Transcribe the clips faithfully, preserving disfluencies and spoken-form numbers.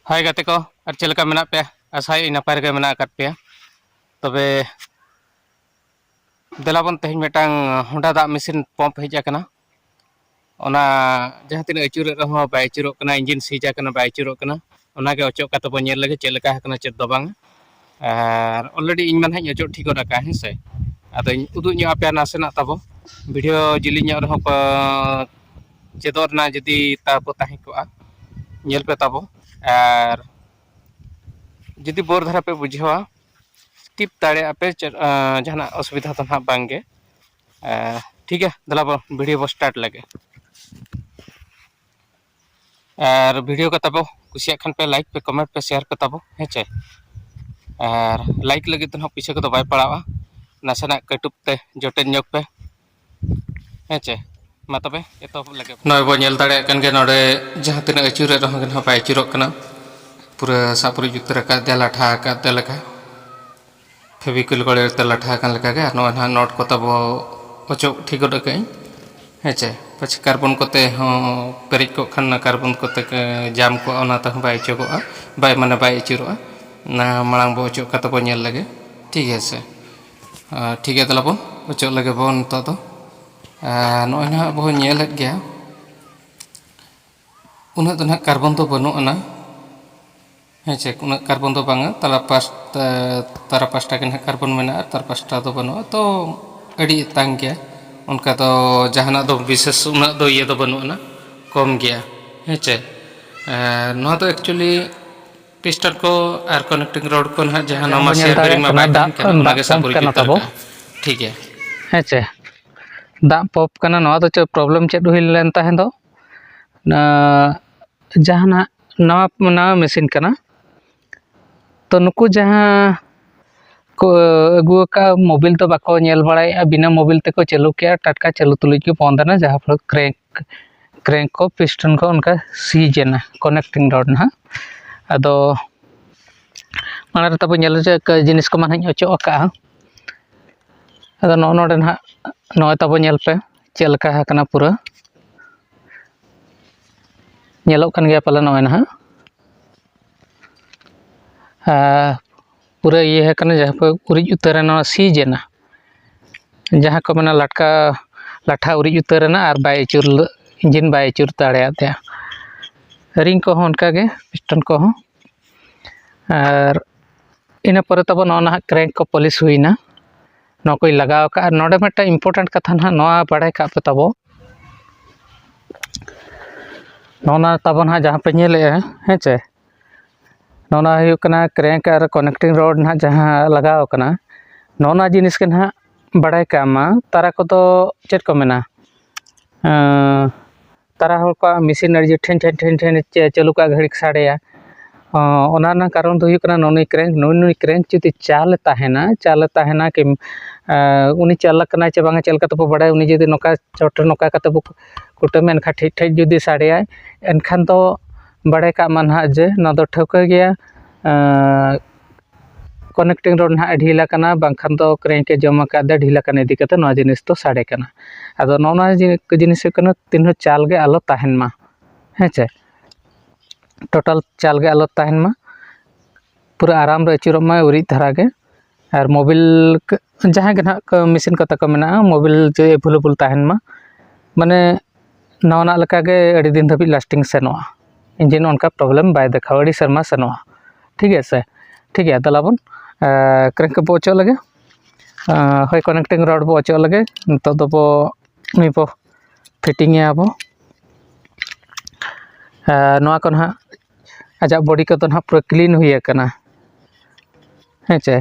ᱦᱳᱭ ᱜᱟᱛᱮ ᱠᱚ, ᱟᱨ ᱪᱮᱫ ᱞᱮᱠᱟ ᱢᱮᱱᱟᱜ ᱯᱮᱭᱟ? ᱟᱥᱟᱭᱟᱹᱧ ᱱᱟᱯᱟᱭ ᱨᱮᱜᱮ ᱢᱮᱱᱟᱜ ᱟᱠᱟᱫ ᱯᱮᱭᱟ᱾ ᱛᱚᱵᱮ ᱫᱮᱞᱟ ᱵᱚᱱ, ᱛᱮᱦᱮᱧ ᱢᱤᱫᱴᱟᱝ ᱦᱚᱸᱰᱟ ᱫᱟᱜ ᱢᱮᱥᱤᱱ ᱯᱟᱢᱯ ᱦᱮᱡ ᱟᱠᱟᱱᱟ᱾ ᱚᱱᱟ ᱡᱟᱦᱟᱸ ᱛᱤᱱᱟᱹᱜ ᱟᱹᱪᱩᱨᱮᱫ ᱨᱮᱦᱚᱸ ᱵᱟᱭ ᱟᱹᱪᱩᱨᱚᱜ ᱠᱟᱱᱟ, ᱤᱧᱡᱤᱱ ᱥᱤᱡᱽ ᱟᱠᱟᱱᱟ, ᱵᱟᱭ ᱟᱹᱪᱩᱨᱚᱜ ᱠᱟᱱᱟ᱾ ᱚᱱᱟᱜᱮ ᱚᱪᱚᱜ ᱠᱟᱛᱮ ᱵᱚᱱ ᱧᱮᱞ ᱞᱮᱜᱮ ᱪᱮᱫ ᱞᱮᱠᱟ ᱟᱠᱟᱱᱟ, ᱪᱮᱫ ᱫᱚ ᱵᱟᱝ᱾ ᱟᱨ already ᱤᱧ ᱢᱟ ᱱᱟᱦᱟᱜ ᱤᱧ ᱚᱪᱚᱜ ᱴᱷᱤᱠ ᱜᱚᱫ ᱟᱠᱟᱫᱼᱟ, ᱦᱮᱸ ᱥᱮ᱾ ᱟᱫᱚᱧ ᱩᱫᱩᱜ ᱧᱚᱜ ᱟᱯᱮᱭᱟ ᱱᱟᱥᱮᱱᱟᱜ ᱛᱟᱵᱚ, ᱵᱷᱤᱰᱤᱭᱳ ᱡᱤᱞᱤᱧ ᱧᱚᱜ ᱨᱮᱦᱚᱸ ᱯᱮ ᱪᱮᱫᱚᱜ ᱨᱮᱱᱟᱜ ᱡᱩᱫᱤ ᱛᱟᱵᱚ ᱛᱟᱦᱮᱸ ᱠᱚᱜᱼᱟ, ᱧᱮᱞ ᱯᱮ ᱛᱟᱵᱚ᱾ ᱟᱨ ᱡᱩᱫᱤ ᱵᱳᱨ ᱫᱷᱟᱨᱟ ᱯᱮ ᱵᱩᱡᱷᱟᱹᱣᱟ, ᱥᱠᱤᱯ ᱫᱟᱲᱮᱭᱟᱜᱼᱟ ᱯᱮ, ᱪᱮᱫ, ᱟᱸ, ᱡᱟᱦᱟᱱᱟᱜ ᱚᱥᱩᱵᱤᱫᱷᱟ ᱫᱚ ᱱᱟᱦᱟᱜ ᱵᱟᱝ ᱜᱮ᱾ ᱟᱸ, ᱴᱷᱤᱠ ᱜᱮᱭᱟ, ᱫᱮᱞᱟ ᱵᱚᱱ ᱵᱷᱤᱰᱤᱭᱳ ᱵᱚ ᱥᱴᱟᱨᱴ ᱞᱮᱜᱮ᱾ ᱟᱨ ᱵᱷᱤᱰᱤᱭᱳ ᱠᱚ ᱛᱟᱵᱚ ᱠᱩᱥᱤᱭᱟᱜ ᱠᱷᱟᱱ ᱯᱮ, ᱞᱟᱭᱤᱠ ᱯᱮ, ᱠᱚᱢᱮᱱᱴ ᱯᱮ, ᱥᱮᱭᱟᱨ ᱯᱮ ᱛᱟᱵᱚ, ᱦᱮᱸ ᱪᱮ᱾ ᱟᱨ ᱞᱟᱭᱤᱠ ᱞᱟᱹᱜᱤᱫ ᱫᱚ ᱱᱟᱦᱟᱜ ᱯᱩᱭᱥᱟᱹ ᱠᱚᱫᱚ ᱵᱟᱭ ᱯᱟᱲᱟᱜᱼᱟ, ᱱᱟᱥᱮᱱᱟᱜ ᱠᱟᱹᱴᱩᱵ ᱛᱮ ᱡᱚᱴᱮᱫ ᱧᱚᱜ ᱯᱮ, ᱦᱮᱸ ᱪᱮ᱾ ᱢᱟ ᱛᱚᱵᱮ ᱮᱛᱚᱦᱚᱵ ᱞᱮᱜᱮ᱾ ᱱᱚᱜᱼᱚᱭ ᱵᱚ ᱧᱮᱞ ᱫᱟᱲᱮᱭᱟᱜ ᱠᱟᱱ ᱜᱮᱭᱟ, ᱱᱚᱰᱮ ᱡᱟᱦᱟᱸ ᱛᱤᱱᱟᱹᱜ ᱟᱹᱪᱩᱨᱮᱫ ᱨᱮᱦᱚᱸ ᱜᱮ ᱱᱟᱦᱟᱜ ᱵᱟᱭ ᱟᱹᱪᱩᱨᱚᱜ ᱠᱟᱱᱟ, ᱯᱩᱨᱟᱹ ᱥᱟᱵ ᱯᱩᱨᱟᱹ ᱡᱩᱛ ᱨᱟᱠᱟᱵ ᱛᱮ ᱞᱟᱴᱷᱟ ᱟᱠᱟᱫ ᱛᱮ ᱞᱮᱠᱟ᱾ ᱯᱷᱮᱵᱤᱠᱩᱞ ᱠᱚᱲᱮ ᱛᱮ ᱞᱟᱴᱷᱟ ᱟᱠᱟᱱ ᱞᱮᱠᱟᱜᱮ᱾ ᱟᱨ ᱱᱚᱜᱼᱚᱭ ᱱᱟᱦᱟᱜ ᱱᱚᱴ ᱠᱚ ᱛᱟᱵᱚ ᱚᱪᱚᱜ ᱴᱷᱤᱠ ᱜᱚᱫ ᱟᱠᱟᱫᱟᱹᱧ, ᱦᱮᱸ ᱪᱮ᱾ ᱯᱟᱪᱷᱮ ᱠᱟᱨᱵᱚᱱ ᱠᱚᱛᱮ ᱦᱚᱸ ᱯᱮᱨᱮᱡ ᱠᱚᱜ ᱠᱷᱟᱱ, ᱚᱱᱟ ᱠᱟᱨᱵᱚᱱ ᱠᱚᱛᱮ ᱠᱚ ᱡᱟᱢ ᱠᱚᱜᱼᱟ, ᱚᱱᱟ ᱛᱮᱦᱚᱸ ᱵᱟᱭ ᱚᱪᱚᱜᱚᱜᱼᱟ, ᱵᱟᱭ, ᱢᱟᱱᱮ, ᱵᱟᱭ ᱟᱹᱪᱩᱨᱚᱜᱼᱟ᱾ ᱚᱱᱟ ᱢᱟᱲᱟᱝ ᱵᱚ ᱚᱪᱚᱜ ᱠᱟᱛᱮ ᱵᱚ ᱧᱮᱞ ᱞᱮᱜᱮ, ᱴᱷᱤᱠ ᱜᱮᱭᱟ ᱥᱮ᱾ ᱟᱨ ᱴᱷᱤᱠ ᱜᱮᱭᱟ, ᱫᱮᱞᱟ ᱵᱚᱱ ᱚᱪᱚᱜ ᱞᱮᱜᱮ ᱵᱚᱱ ᱱᱤᱛᱚᱜ ᱫᱚ᱾ ᱟᱨ ᱱᱚᱜᱼᱚᱭ ᱱᱟᱦᱟᱜ ᱵᱚᱱ ᱧᱮᱞᱮᱫ ᱜᱮᱭᱟ, ᱩᱱᱟᱹᱜ ᱫᱚ ᱱᱟᱦᱟᱜ ᱠᱟᱨᱵᱚᱱ ᱫᱚ ᱵᱟᱹᱱᱩᱜ ᱟᱱᱟ, ᱦᱮᱸ ᱪᱮ᱾ ᱩᱱᱟᱹᱜ ᱠᱟᱨᱵᱚᱱ ᱫᱚ ᱵᱟᱝᱟ, ᱛᱟᱞᱟ ᱯᱟᱥᱴᱟ, ᱛᱟᱨᱟ ᱯᱟᱥᱴᱟ ᱜᱮ ᱱᱟᱦᱟᱜ ᱠᱟᱨᱵᱚᱱ ᱢᱮᱱᱟᱜᱼᱟ, ᱟᱨ ᱛᱟᱨ ᱯᱟᱥᱴᱟ ᱫᱚ ᱵᱟᱹᱱᱩᱜᱼᱟ᱾ ᱛᱚ ᱟᱹᱰᱤ ᱮᱛᱟᱝ ᱜᱮᱭᱟ, ᱚᱱᱠᱟ ᱫᱚ ᱡᱟᱦᱟᱱᱟᱜ ᱫᱚ ᱵᱤᱥᱮᱥ ᱩᱱᱟᱹᱜ ᱫᱚ ᱤᱭᱟᱹ ᱫᱚ ᱵᱟᱹᱱᱩᱜ ᱟᱱᱟ, ᱠᱚᱢ ᱜᱮᱭᱟ, ᱦᱮᱸ ᱪᱮ᱾ ᱟᱨ ᱱᱚᱣᱟ ᱫᱚ actually ᱯᱤᱥᱴᱚᱱ ᱠᱚ ᱟᱨ ᱠᱚᱱᱮᱠᱴᱤᱝ ᱨᱚᱰ ᱠᱚ ᱱᱟᱦᱟᱜ ᱡᱟᱦᱟᱸ ᱡᱟᱦᱟᱸ ᱱᱚᱣᱟ ᱵᱚᱱ ᱧᱮᱞ ᱥᱮᱭᱟᱨ ᱵᱮᱨᱤᱝ ᱫᱟᱲᱮᱭᱟᱜ ᱢᱟ ᱠᱟᱱᱟ, ᱵᱟᱭ ᱫᱟᱜ, ᱛᱟᱦᱮᱱ ᱠᱟᱱᱟ, ᱚᱱᱟ ᱫᱟᱜ ᱜᱮ ᱥᱟᱵ ᱯᱟᱢᱯ ᱯᱩᱨᱟᱹ ᱠᱟᱱᱟ ᱡᱩᱛ ᱛᱟᱵᱚ᱾ ᱨᱟᱠᱟᱵᱼᱟ᱾ ᱴᱷᱤᱠ ᱜᱮᱭᱟ᱾ ᱦᱮᱸ ᱪᱮ, ᱫᱟᱜ ᱯᱟᱢᱯ ᱠᱟᱱᱟ᱾ ᱱᱚᱣᱟ ᱫᱚ ᱪᱮᱫ ᱯᱨᱚᱵᱞᱮᱢ ᱪᱮᱫ ᱦᱩᱭ ᱞᱮᱱ ᱛᱟᱦᱮᱸ ᱫᱚ, ᱟᱸ, ᱡᱟᱦᱟᱱᱟᱜ ᱱᱟᱣᱟ, ᱱᱟᱣᱟ ᱢᱮᱥᱤᱱ ᱠᱟᱱᱟ᱾ ᱛᱚ ᱱᱩᱠᱩ ᱡᱟᱦᱟᱸ ᱠᱚ ᱟᱹᱜᱩ ᱟᱠᱟᱫ ᱢᱳᱵᱤᱞ ᱫᱚ ᱵᱟᱠᱚ ᱧᱮᱞ ᱵᱟᱲᱟᱭᱮᱫᱼᱟ, ᱵᱤᱱᱟᱹ ᱢᱳᱵᱤᱞ ᱛᱮᱠᱚ ᱪᱟᱹᱞᱩ ᱠᱮᱜᱼᱟ, ᱴᱟᱴᱠᱟ ᱪᱟᱹᱞᱩ ᱛᱩᱞᱩᱡ ᱜᱮ ᱵᱚᱱᱫ ᱮᱱᱟ, ᱡᱟᱦᱟᱸ ᱯᱷᱚᱞᱚ ᱠᱨᱮᱝᱠ, ᱠᱨᱮᱝᱠ ᱠᱚ, ᱯᱤᱥᱴᱚᱱ ᱠᱚ ᱚᱱᱠᱟ ᱥᱤᱡᱽ ᱮᱱᱟ, ᱠᱚᱱᱮᱠᱴᱤᱝ ᱨᱚᱰ ᱱᱟᱦᱟᱜ᱾ ᱟᱫᱚ ᱢᱟᱲᱟᱝ ᱨᱮ ᱛᱟᱵᱚ ᱧᱮᱞ ᱦᱚᱪᱚ ᱡᱤᱱᱤᱥ ᱠᱚᱢᱟ ᱱᱟᱦᱟᱜ ᱤᱧ ᱚᱪᱚᱜ ᱟᱠᱟᱫᱼᱟ᱾ ᱟᱫᱚ ᱱᱚᱜᱼᱚ ᱱᱚᱰᱮ ᱱᱟᱦᱟᱜ ᱱᱚᱜᱼᱚᱭ ᱛᱟᱵᱚ ᱧᱮᱞ ᱯᱮ ᱪᱮᱫ ᱞᱮᱠᱟ ᱟᱠᱟᱱᱟ ᱯᱩᱨᱟᱹ᱾ ᱧᱮᱞᱚᱜ ᱠᱟᱱ ᱜᱮᱭᱟ ᱯᱟᱞᱮ ᱱᱚᱜᱼᱚᱭ ᱱᱟᱦᱟᱜ᱾ ᱟᱨ ᱯᱩᱨᱟᱹ ᱤᱭᱟᱹ ᱠᱟᱱᱟ, ᱡᱟᱦᱟᱸ ᱯᱮ ᱩᱨᱤᱡ ᱩᱛᱟᱹᱨ ᱮᱱᱟ, ᱚᱱᱟ ᱥᱤᱡᱽ ᱮᱱᱟ᱾ ᱡᱟᱦᱟᱸ ᱠᱚ ᱢᱮᱱᱟ ᱞᱟᱴᱠᱟ, ᱞᱟᱴᱷᱟ ᱩᱨᱤᱡ ᱩᱛᱟᱹᱨ ᱮᱱᱟ ᱟᱨ ᱵᱟᱭ ᱟᱹᱪᱩᱨ, ᱤᱧᱡᱤᱱ ᱵᱟᱭ ᱟᱹᱪᱩᱨ ᱫᱟᱲᱮᱭᱟᱫᱮᱭᱟ᱾ ᱨᱤᱝ ᱠᱚᱦᱚᱸ ᱚᱱᱠᱟᱜᱮ, ᱯᱤᱥᱴᱚᱱ ᱠᱚᱦᱚᱸ᱾ ᱟᱨ ᱤᱱᱟᱹ ᱯᱚᱨᱮ ᱛᱟᱵᱚ ᱱᱚᱜᱼᱚ ᱱᱟᱦᱟᱜ ᱠᱨᱮᱝᱠ ᱠᱚ ᱯᱚᱞᱤᱥ ᱦᱩᱭᱱᱟ, ᱱᱚᱣᱟ ᱠᱚᱧ ᱞᱟᱜᱟᱣ ᱟᱠᱟᱫᱼᱟ᱾ ᱟᱨ ᱱᱚᱰᱮ ᱢᱤᱫᱴᱟᱝ ᱤᱢᱯᱚᱨᱴᱮᱱᱴ ᱠᱟᱛᱷᱟ ᱱᱟᱦᱟᱜ ᱱᱚᱣᱟ ᱵᱟᱲᱟᱭ ᱠᱟᱜ ᱯᱮ ᱛᱟᱵᱚ, ᱱᱚᱜᱼᱚ ᱱᱟ ᱛᱟᱵᱚ ᱱᱟᱦᱟᱜ ᱡᱟᱦᱟᱸ ᱯᱮ ᱧᱮᱞᱮᱫᱼᱟ, ᱦᱮᱸ ᱪᱮ, ᱱᱚᱣᱟ ᱦᱩᱭᱩᱜ ᱠᱟᱱᱟ ᱠᱨᱮᱝᱠ ᱟᱨ ᱠᱚᱱᱮᱠᱴᱤᱝ ᱨᱚᱰ ᱱᱟᱦᱟᱜ ᱡᱟᱦᱟᱸ ᱞᱟᱜᱟᱣ ᱠᱟᱱᱟ, ᱱᱚᱜᱼᱚ ᱱᱟ ᱡᱤᱱᱤᱥ ᱜᱮ ᱱᱟᱦᱟᱜ ᱵᱟᱲᱟᱭ ᱠᱟᱜ ᱢᱟ᱾ ᱛᱟᱨᱟ ᱠᱚᱫᱚ ᱪᱮᱫ ᱠᱚ ᱢᱮᱱᱟ? ᱮᱸ, ᱛᱟᱨᱟ ᱦᱚᱲ ᱠᱚᱣᱟᱜ ᱢᱮᱥᱤᱱ ᱟᱹᱰᱤ ᱡᱳᱨ ᱴᱷᱮᱱ ᱴᱷᱮᱱ ᱴᱷᱮᱱ ᱴᱷᱮᱱ ᱪᱮ-, ᱪᱟᱹᱞᱩ ᱠᱟᱜ ᱜᱷᱟᱹᱲᱤᱡ ᱥᱟᱰᱮᱭᱟ᱾ ᱚᱸ, ᱚᱱᱟ ᱨᱮᱱᱟᱜ ᱠᱟᱨᱚᱱ ᱫᱚ ᱦᱩᱭᱩᱜ ᱠᱟᱱᱟ, ᱱᱩᱭ ᱱᱩᱭ ᱠᱨᱮᱝᱠ, ᱱᱩᱭ ᱱᱩᱭ ᱠᱨᱮᱝᱠ ᱡᱩᱫᱤ ᱪᱟᱞ ᱮ ᱛᱟᱦᱮᱱᱟ, ᱪᱟᱞ ᱮ ᱛᱟᱦᱮᱱᱟ ᱠᱤ, ᱮᱸ, ᱩᱱᱤ ᱪᱟᱞ ᱟᱠᱟᱱᱟᱭ ᱪᱮ ᱵᱟᱝᱟ, ᱪᱮᱫ ᱞᱮᱠᱟ ᱛᱮᱵᱚ ᱵᱟᱲᱟᱭᱟ? ᱩᱱᱤ ᱡᱩᱫᱤ ᱱᱚᱝᱠᱟ ᱪᱚᱴ ᱨᱮ ᱱᱚᱝᱠᱟ ᱠᱟᱛᱮ ᱵᱚ ᱠᱩᱴᱟᱹᱢᱟ, ᱮᱱᱠᱷᱟᱱ ᱴᱷᱤᱠ ᱴᱷᱤᱠ ᱡᱩᱫᱤ ᱥᱟᱰᱮᱭᱟᱭ, ᱮᱱᱠᱷᱟᱱ ᱫᱚ ᱵᱟᱲᱟᱭ ᱠᱟᱜ ᱢᱟ ᱱᱟᱦᱟᱜ ᱡᱮ ᱱᱚᱣᱟ ᱫᱚ ᱴᱷᱟᱹᱣᱠᱟᱹ ᱜᱮᱭᱟ, ᱮᱸ, ᱠᱚᱱᱮᱠᱴᱤᱝ ᱨᱚᱰ ᱱᱟᱦᱟᱜ ᱰᱷᱤᱞ ᱟᱠᱟᱱᱟ, ᱵᱟᱝᱠᱷᱟᱱ ᱫᱚ ᱠᱨᱮᱝᱠ ᱮ ᱡᱚᱢ ᱟᱠᱟᱫ ᱫᱮ, ᱰᱷᱤᱞ ᱟᱠᱟᱱ ᱤᱫᱤ ᱠᱟᱛᱮ ᱱᱚᱣᱟ ᱡᱤᱱᱤᱥ ᱫᱚ ᱥᱟᱰᱮ ᱠᱟᱱᱟ᱾ ᱟᱫᱚ ᱱᱚᱜᱼᱚ ᱱᱚᱣᱟ ᱡᱤ-, ᱡᱤᱱᱤᱥ ᱦᱩᱭᱩᱜ ᱠᱟᱱᱟ, ᱛᱤᱱ ᱨᱮᱦᱚᱸ ᱪᱟᱞ ᱜᱮ ᱟᱞᱚ ᱛᱟᱦᱮᱱ ᱢᱟ, ᱦᱮᱸ ᱪᱮ, ᱴᱳᱴᱟᱞ ᱪᱟᱞ ᱜᱮ ᱟᱞᱚ ᱛᱟᱦᱮᱱ ᱢᱟ, ᱯᱩᱨᱟᱹ ᱟᱨᱟᱢ ᱨᱮ ᱟᱹᱪᱩᱨᱚᱜ ᱢᱟᱭ ᱩᱨᱤᱡ ᱫᱷᱟᱨᱟ ᱜᱮ᱾ ᱟᱨ ᱢᱳᱵᱤᱞ ᱠ-, ᱡᱟᱦᱟᱸᱭ ᱜᱮ ᱱᱟᱦᱟᱜ ᱠᱚ ᱢᱮᱥᱤᱱ ᱠᱚ ᱛᱟᱠᱚ ᱢᱮᱱᱟᱜᱼᱟ, ᱢᱳᱵᱤᱞ ᱡᱮ ᱮᱵᱮᱞᱮᱵᱮᱞ ᱛᱟᱦᱮᱱ ᱢᱟ, ᱢᱟᱱᱮ ᱱᱟᱣᱟᱱᱟᱜ ᱞᱮᱠᱟᱜᱮ ᱟᱹᱰᱤ ᱫᱤᱱ ᱫᱷᱟᱹᱵᱤᱡ ᱞᱟᱥᱴᱤᱝ ᱥᱮᱱᱚᱜᱼᱟ, ᱤᱧᱡᱤᱱ ᱚᱱᱠᱟ ᱯᱨᱚᱵᱞᱮᱢ ᱵᱟᱭ ᱫᱮᱠᱷᱟᱣᱟ, ᱟᱹᱰᱤ ᱥᱮᱨᱢᱟ ᱥᱮᱱᱚᱜᱼᱟ, ᱴᱷᱤᱠ ᱜᱮᱭᱟ ᱥᱮ? ᱴᱷᱤᱠ ᱜᱮᱭᱟ, ᱫᱮᱞᱟ ᱵᱚᱱ, ᱮᱸ, ᱠᱨᱮᱝᱠ ᱵᱚ ᱚᱪᱚᱜ ᱞᱮᱜᱮ, ᱮᱸ, ᱦᱳᱭ, ᱠᱚᱱᱮᱠᱴᱤᱝ ᱨᱚᱰ ᱵᱚ ᱚᱪᱚᱜ ᱞᱮᱜᱮ᱾ ᱱᱤᱛᱚᱜ ᱫᱚᱵᱚ ᱱᱩᱭ ᱵᱚ ᱯᱷᱤᱴᱤᱝ ᱮᱭᱟ ᱵᱚ᱾ ᱮᱸ, ᱱᱚᱣᱟ ᱠᱚ ᱱᱟᱦᱟᱜ ᱟᱡᱟᱜ ᱵᱚᱰᱤ ᱠᱚᱫᱚ ᱱᱟᱦᱟᱜ ᱯᱩᱨᱟᱹ ᱠᱞᱤᱱ ᱦᱩᱭ ᱟᱠᱟᱱᱟ, ᱦᱮᱸ ᱪᱮ?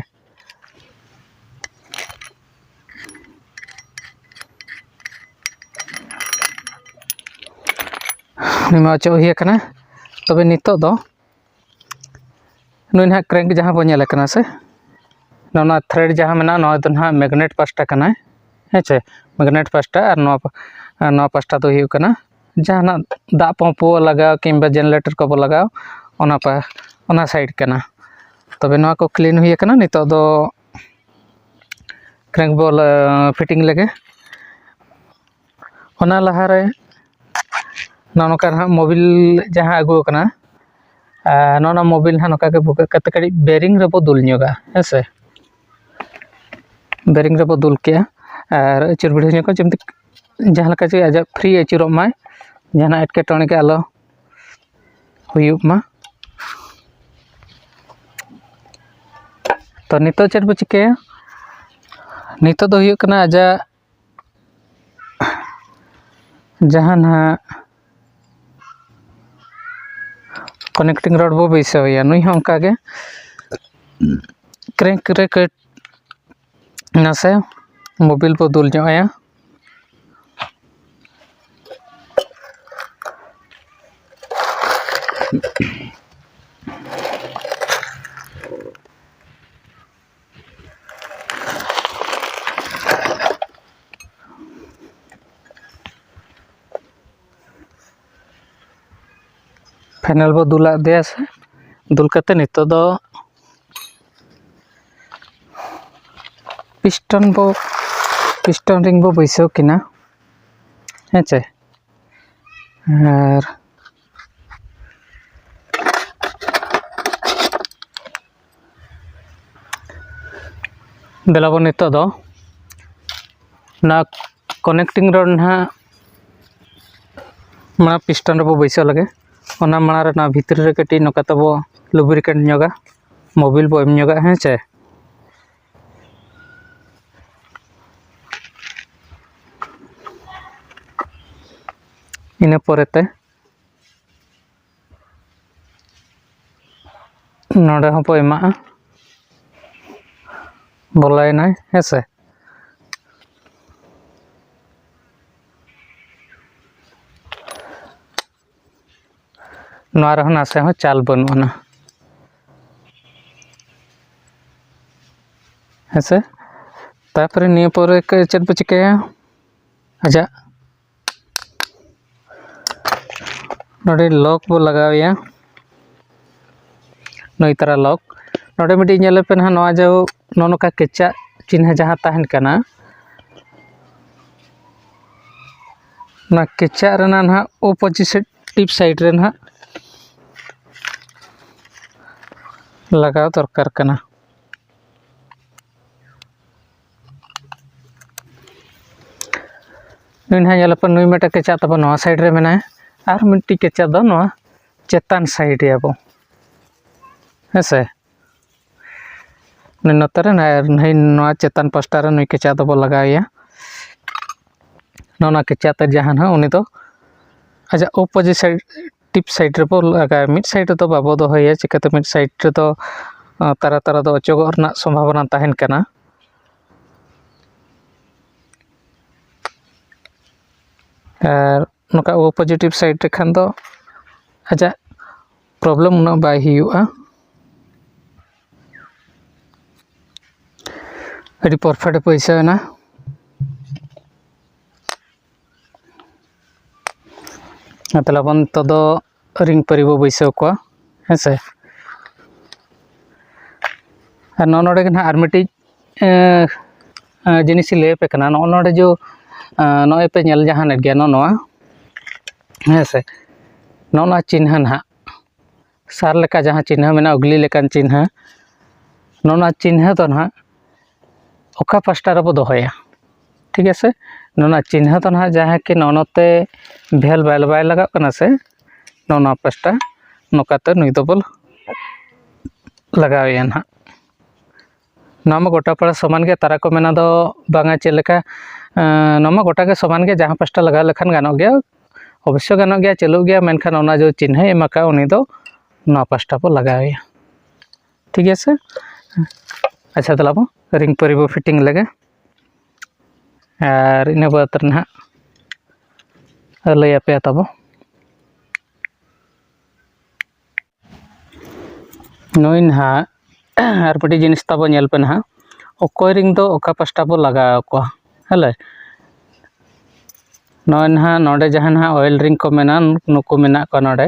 ᱱᱚᱣᱟ ᱚᱪᱚᱜ ᱦᱩᱭ ᱟᱠᱟᱱᱟ᱾ ᱛᱚᱵᱮ ᱱᱤᱛᱚᱜ ᱫᱚ ᱱᱩᱭ ᱱᱟᱦᱟᱜ ᱠᱨᱮᱝᱠ ᱡᱟᱦᱟᱸ ᱵᱚᱱ ᱧᱮᱞᱮ ᱠᱟᱱᱟ ᱥᱮ, ᱱᱚᱣᱟ ᱛᱷᱨᱮᱰ ᱡᱟᱦᱟᱸ ᱢᱮᱱᱟᱜᱼᱟ, ᱱᱚᱣᱟ ᱫᱚ ᱱᱟᱦᱟᱜ ᱢᱮᱜᱱᱮᱴ ᱯᱟᱥᱴᱟ ᱠᱟᱱᱟᱭ, ᱦᱮᱸ ᱪᱮ? ᱢᱮᱜᱱᱮᱴ ᱯᱟᱥᱴᱟ᱾ ᱟᱨ ᱱᱚᱣᱟ, ᱱᱚᱣᱟ ᱯᱟᱥᱴᱟ ᱫᱚ ᱦᱩᱭᱩᱜ ᱠᱟᱱᱟ ᱡᱟᱦᱟᱱᱟᱜ ᱫᱟᱜ ᱯᱟᱢᱯ ᱵᱚ ᱞᱟᱜᱟᱣ ᱠᱤᱝᱵᱟ ᱡᱮᱱᱟᱨᱮᱴᱚᱨ ᱠᱚᱵᱚ ᱞᱟᱜᱟᱣ, ᱚᱱᱟ ᱯᱟ-, ᱚᱱᱟ ᱥᱟᱭᱤᱰ ᱠᱟᱱᱟ᱾ ᱛᱚᱵᱮ ᱱᱚᱣᱟ ᱠᱚ ᱠᱞᱤᱱ ᱦᱩᱭ ᱟᱠᱟᱱᱟ᱾ ᱱᱤᱛᱚᱜ ᱫᱚ ᱠᱨᱮᱝᱠ ᱵᱚ, ᱮ, ᱯᱷᱤᱴᱤᱝ ᱞᱮᱜᱮ᱾ ᱚᱱᱟ ᱞᱟᱦᱟᱨᱮ ᱱᱚᱜᱼᱚ ᱱᱚᱝᱠᱟ ᱱᱟᱦᱟᱜ ᱢᱳᱵᱤᱞ ᱡᱟᱦᱟᱸ ᱟᱹᱜᱩ ᱟᱠᱟᱱᱟ, ᱟᱨ ᱱᱚᱜᱼᱚ ᱱᱚᱣᱟ ᱢᱳᱵᱤᱞ ᱱᱟᱦᱟᱜ ᱱᱚᱝᱠᱟ ᱜᱮ ᱵᱷᱩᱜᱟᱹᱜ ᱠᱟᱛᱮ ᱠᱟᱹᱴᱤᱡ ᱵᱮᱨᱤᱝ ᱨᱮᱵᱚ ᱫᱩᱞ ᱧᱚᱜᱟ, ᱦᱮᱸ ᱥᱮ᱾ ᱵᱮᱨᱤᱝ ᱨᱮᱵᱚ ᱫᱩᱞ ᱠᱮᱜᱼᱟ ᱟᱨ ᱟᱹᱪᱩᱨ ᱵᱤᱲᱦᱟᱹᱣ ᱧᱚᱜᱟ, ᱡᱮᱢᱛᱤ ᱡᱟᱦᱟᱸ ᱞᱮᱠᱟ ᱪᱮ ᱟᱡᱟᱜ ᱯᱷᱨᱤ ᱟᱹᱪᱩᱨᱚᱜ ᱢᱟᱭ, ᱡᱟᱦᱟᱱᱟᱜ ᱮᱴᱠᱮᱴᱚᱬᱮ ᱜᱮ ᱟᱞᱚ ᱦᱩᱭᱩᱜ ᱢᱟ᱾ ᱛᱚ ᱱᱤᱛᱚᱜ ᱪᱮᱫ ᱵᱚ ᱪᱤᱠᱟᱹᱭᱟ? ᱱᱤᱛᱚᱜ ᱫᱚ ᱦᱩᱭᱩᱜ ᱠᱟᱱᱟ ᱟᱡᱟᱜ ᱡᱟᱦᱟᱸ ᱱᱟᱦᱟᱜ ᱠᱟᱱᱮᱠᱴᱤᱝ ᱨᱚᱰ ᱵᱚ ᱵᱟᱹᱭᱥᱟᱹᱣ ᱮᱭᱟ, ᱱᱩᱭ ᱦᱚᱸ ᱚᱱᱠᱟ ᱜᱮ ᱠᱨᱮᱝᱠ ᱨᱮ ᱠᱟᱹᱴ ᱱᱟᱥᱮ ᱢᱳᱵᱤᱞ ᱵᱚ ᱫᱩᱞ ᱧᱚᱜ ᱟᱭᱟ᱾ ᱯᱷᱟᱭᱱᱟᱞ ᱵᱚ ᱫᱩᱞᱟᱫ ᱫᱮᱭᱟ ᱥᱮ, ᱫᱩᱞ ᱠᱟᱛᱮ ᱱᱤᱛᱚᱜ ᱫᱚ ᱯᱤᱥᱴᱚᱱ ᱵᱚ, ᱯᱤᱥᱴᱚᱱ ᱨᱤᱝ ᱵᱚ ᱵᱟᱹᱭᱥᱟᱹᱣ ᱠᱤᱱᱟ, ᱦᱮᱸ ᱪᱮ? ᱟᱨ ᱫᱮᱞᱟ ᱵᱚᱱ ᱱᱤᱛᱚᱜ ᱫᱚ ᱚᱱᱟ ᱠᱟᱱᱮᱠᱴᱤᱝ ᱨᱚᱰ ᱱᱟᱦᱟᱜ ᱢᱟᱲᱟᱝ ᱯᱤᱥᱴᱚᱱ ᱨᱮᱵᱚ ᱵᱟᱹᱭᱥᱟᱹᱣ ᱞᱮᱜᱮ᱾ ᱚᱱᱟ ᱢᱟᱲᱟᱝ ᱨᱮ ᱱᱚᱣᱟ ᱵᱷᱤᱛᱨᱤ ᱨᱮ ᱠᱟᱹᱴᱤᱡ ᱱᱚᱝᱠᱟ ᱛᱮᱵᱚ ᱞᱩᱵᱨᱤᱠᱮᱱᱴ ᱧᱚᱜᱟ, ᱢᱳᱵᱤᱞ ᱵᱚ ᱮᱢ ᱧᱚᱜᱟ, ᱦᱮᱸ ᱪᱮ᱾ ᱤᱱᱟᱹ ᱯᱚᱨᱮᱛᱮ ᱱᱚᱰᱮ ᱦᱚᱸᱵᱚ ᱮᱢᱟᱜᱼᱟ, ᱵᱚᱞᱚᱭᱮᱱᱟᱭ, ᱦᱮᱸ ᱥᱮ᱾ ᱱᱚᱣᱟ ᱨᱮᱦᱚᱸ ᱱᱟᱥᱮ ᱦᱚᱸ ᱪᱟᱞ ᱵᱟᱹᱱᱩᱜ ᱟᱱᱟ, ᱦᱮᱸ ᱥᱮ᱾ ᱛᱟᱨᱯᱚᱨᱮ ᱱᱤᱭᱟᱹ ᱯᱚᱨᱮ ᱪᱮᱫ ᱵᱚ ᱪᱤᱠᱟᱹᱭᱟ? ᱟᱡᱟᱜ ᱱᱚᱰᱮ ᱞᱚᱠ ᱵᱚ ᱞᱟᱜᱟᱣᱮᱭᱟ, ᱱᱩᱭ ᱛᱟᱨᱟ ᱞᱚᱠ᱾ ᱱᱚᱰᱮ ᱢᱤᱫᱴᱤᱡ ᱧᱮᱞ ᱯᱮ ᱱᱟᱦᱟᱜ, ᱱᱚᱣᱟ ᱡᱮ ᱱᱚᱜᱼᱚ ᱱᱚᱝᱠᱟ ᱠᱮᱪᱟᱜ ᱪᱤᱱᱦᱟᱹ ᱡᱟᱦᱟᱸ ᱛᱟᱦᱮᱱ ᱠᱟᱱᱟ, ᱚᱱᱟ ᱠᱮᱪᱟᱜ ᱨᱮᱱᱟᱜ ᱱᱟᱦᱟᱜ ᱚᱯᱳᱡᱤᱴ ᱥᱟᱭᱤᱰ ᱨᱮ ᱱᱟᱦᱟᱜ ᱞᱟᱜᱟᱣ ᱫᱚᱨᱠᱟᱨ ᱠᱟᱱᱟ᱾ ᱱᱩᱭ ᱱᱟᱦᱟᱜ ᱧᱮᱞ ᱯᱮ, ᱱᱩᱭ ᱢᱤᱫᱴᱮᱱ ᱠᱮᱪᱟᱜ ᱛᱟᱵᱚᱱ ᱱᱚᱣᱟ ᱥᱟᱭᱤᱰ ᱨᱮ ᱢᱮᱱᱟᱭᱟ, ᱟᱨ ᱢᱤᱫᱴᱤᱡ ᱠᱮᱪᱟᱜ ᱫᱚ ᱱᱚᱣᱟ ᱪᱮᱛᱟᱱ ᱥᱟᱭᱤᱰ ᱮᱭᱟᱵᱚ, ᱦᱮᱸ ᱥᱮ᱾ ᱱᱩᱭ ᱱᱚᱛᱮ ᱨᱮ, ᱱᱩᱭ ᱱᱚᱣᱟ ᱪᱮᱛᱟᱱ ᱯᱟᱥᱴᱟ ᱨᱮ ᱱᱩᱭ ᱠᱮᱪᱟᱜ ᱫᱚᱵᱚ ᱞᱟᱜᱟᱣᱮᱭᱟ᱾ ᱱᱚᱜᱼᱚ ᱱᱚᱣᱟ ᱠᱮᱪᱟᱜ ᱛᱮ ᱡᱟᱦᱟᱸ ᱱᱟᱦᱟᱜ ᱩᱱᱤ ᱫᱚ ᱟᱡᱟᱜ ᱚᱯᱚᱡᱤᱴ ᱥᱟᱭᱤᱰ, ᱴᱤᱯ ᱥᱟᱭᱤᱰ ᱨᱮᱵᱚ ᱞᱟᱜᱟᱣᱟ, ᱢᱤᱫ ᱥᱟᱭᱤᱰ ᱨᱮᱫᱚ ᱵᱟᱵᱚ ᱫᱚᱦᱚᱭᱟ᱾ ᱪᱤᱠᱟᱹᱛᱮ ᱢᱤᱫ ᱥᱟᱭᱤᱰ ᱨᱮᱫᱚ ᱟᱸ, ᱛᱟᱨᱟ ᱛᱟᱨᱟ ᱫᱚ ᱚᱪᱚᱜᱚᱜ ᱨᱮᱱᱟᱜ ᱥᱚᱢᱵᱷᱟᱵᱚᱱᱟ ᱛᱟᱦᱮᱱ ᱠᱟᱱᱟ᱾ ᱟᱨ ᱱᱚᱝᱠᱟ ᱳ ᱯᱚᱡᱤᱴᱤᱵᱷ ᱥᱟᱭᱤᱰ ᱨᱮ ᱠᱷᱟᱱ ᱫᱚ ᱟᱡᱟᱜ ᱯᱨᱚᱵᱞᱮᱢ ᱩᱱᱟᱹᱜ ᱵᱟᱭ ᱦᱩᱭᱩᱜᱼᱟ᱾ ᱟᱹᱰᱤ ᱯᱟᱨᱯᱷᱮᱠᱴ ᱵᱟᱹᱭᱥᱟᱹᱣ ᱮᱱᱟ᱾ ᱛᱟᱦᱞᱮ ᱵᱚᱱ ᱱᱤᱛᱚᱜ ᱫᱚ ᱨᱤᱝ ᱯᱟᱹᱨᱤ ᱵᱚ ᱵᱟᱹᱭᱥᱟᱹᱣ ᱠᱚᱣᱟ, ᱦᱮᱸ ᱥᱮ᱾ ᱟᱨ ᱱᱚᱜᱼᱚ ᱱᱚᱰᱮ ᱜᱮ ᱱᱟᱦᱟᱜ ᱟᱨ ᱢᱤᱫᱴᱤᱡ, ᱮᱸ, ᱮᱸ, ᱡᱤᱱᱤᱥ ᱤᱧ ᱞᱟᱹᱭ ᱟᱯᱮ ᱠᱟᱱᱟ᱾ ᱱᱚᱜᱼᱚ ᱱᱚᱰᱮ ᱡᱚ, ᱮᱸ, ᱱᱚᱜᱼᱚᱭ ᱯᱮ ᱧᱮᱞ ᱡᱟᱦᱟᱱᱮᱫ ᱜᱮᱭᱟ, ᱱᱚᱜᱼᱚ ᱱᱚᱣᱟ, ᱦᱮᱸ ᱥᱮ, ᱱᱚᱜᱼᱚ ᱱᱚᱣᱟ ᱪᱤᱱᱦᱟᱹ ᱱᱟᱦᱟᱜ, ᱥᱟᱨ ᱞᱮᱠᱟ ᱡᱟᱦᱟᱸ ᱪᱤᱱᱦᱟᱹ ᱢᱮᱱᱟᱜᱼᱟ, ᱩᱜᱽᱞᱤ ᱞᱮᱠᱟᱱ ᱪᱤᱱᱦᱟᱹ, ᱱᱚᱜᱼᱚ ᱱᱚᱣᱟ ᱪᱤᱱᱦᱟᱹ ᱫᱚ ᱱᱟᱦᱟᱜ ᱚᱠᱟ ᱯᱟᱥᱴᱟ ᱨᱮᱵᱚ ᱫᱚᱦᱚᱭᱟ? ᱴᱷᱤᱠ ᱟᱪᱷᱮ, ᱱᱚᱣᱟ ᱪᱤᱱᱦᱟᱹ ᱫᱚ ᱱᱟᱦᱟᱜ ᱡᱟᱦᱟᱸ ᱠᱤ ᱱᱚᱜᱼᱚ ᱱᱚᱛᱮ ᱵᱷᱮᱞ ᱵᱷᱮᱞ ᱵᱟᱭ ᱞᱟᱜᱟᱜ ᱠᱟᱱᱟ ᱥᱮ, ᱱᱚᱜᱼᱚ ᱱᱚᱣᱟ ᱯᱟᱥᱴᱟ ᱱᱚᱝᱠᱟᱛᱮ ᱱᱩᱭ ᱫᱚᱵᱚ ᱞᱟᱜᱟᱣᱮᱭᱟ ᱱᱟᱦᱟᱜ᱾ ᱱᱚᱣᱟ ᱢᱟ ᱜᱚᱴᱟ ᱯᱟᱲᱟ ᱥᱚᱢᱟᱱ ᱜᱮ, ᱛᱟᱨᱟ ᱠᱚ ᱢᱮᱱᱟ ᱫᱚ ᱵᱟᱝᱟ ᱪᱮᱫ ᱞᱮᱠᱟ, ᱮᱸ, ᱱᱚᱣᱟ ᱢᱟ ᱜᱚᱴᱟ ᱜᱮ ᱥᱚᱢᱟᱱ ᱜᱮ, ᱡᱟᱦᱟᱸ ᱯᱟᱥᱴᱟ ᱞᱟᱜᱟᱣ ᱞᱮᱠᱷᱟᱱ ᱜᱟᱱᱚᱜ ᱜᱮᱭᱟ, ᱚᱵᱚᱥᱥᱳᱭ ᱜᱟᱱᱚᱜ ᱜᱮᱭᱟ, ᱪᱟᱹᱞᱩᱜ ᱜᱮᱭᱟ, ᱢᱮᱱᱠᱷᱟᱱ ᱚᱱᱟ ᱡᱚ ᱪᱤᱱᱦᱟᱹᱭ ᱮᱢ ᱟᱠᱟᱫ ᱩᱱᱤ ᱫᱚ ᱱᱚᱣᱟ ᱯᱟᱥᱴᱟ ᱵᱚ ᱞᱟᱜᱟᱣᱮᱭᱟ᱾ ᱴᱷᱤᱠ ᱟᱪᱷᱮ, ᱟᱪᱪᱷᱟ, ᱛᱟᱦᱞᱮ ᱟᱵᱚ ᱨᱤᱝ ᱯᱟᱹᱨᱤ ᱵᱚ ᱯᱷᱤᱴᱤᱝ ᱞᱮᱜᱮ᱾ ᱟᱨ ᱤᱱᱟᱹ ᱵᱟᱫᱽ ᱨᱮ ᱱᱟᱦᱟᱜ ᱞᱟᱹᱭ ᱟᱯᱮᱭᱟ ᱛᱟᱵᱚ᱾ ᱱᱩᱭ ᱱᱟᱦᱟᱜ ᱟᱨ ᱢᱤᱫᱴᱤᱡ ᱡᱤᱱᱤᱥ ᱛᱟᱵᱚ ᱧᱮᱞ ᱯᱮ ᱱᱟᱦᱟᱜ, ᱚᱠᱚᱭ ᱨᱤᱝ ᱫᱚ ᱚᱠᱟ ᱯᱟᱥᱴᱟ ᱵᱚ ᱞᱟᱜᱟᱣ ᱟᱠᱚᱣᱟ, ᱦᱮᱸ ᱞᱮ? ᱱᱚᱜᱼᱚᱭ ᱱᱟᱦᱟᱜ ᱱᱚᱰᱮ ᱡᱟᱦᱟᱸ ᱱᱟᱦᱟᱜ ᱚᱭᱮᱞ ᱨᱤᱝ ᱠᱚ ᱢᱮᱱᱟᱜᱼᱟ, ᱱᱩᱠᱩ ᱢᱮᱱᱟᱜ ᱠᱚᱣᱟ ᱱᱚᱰᱮ,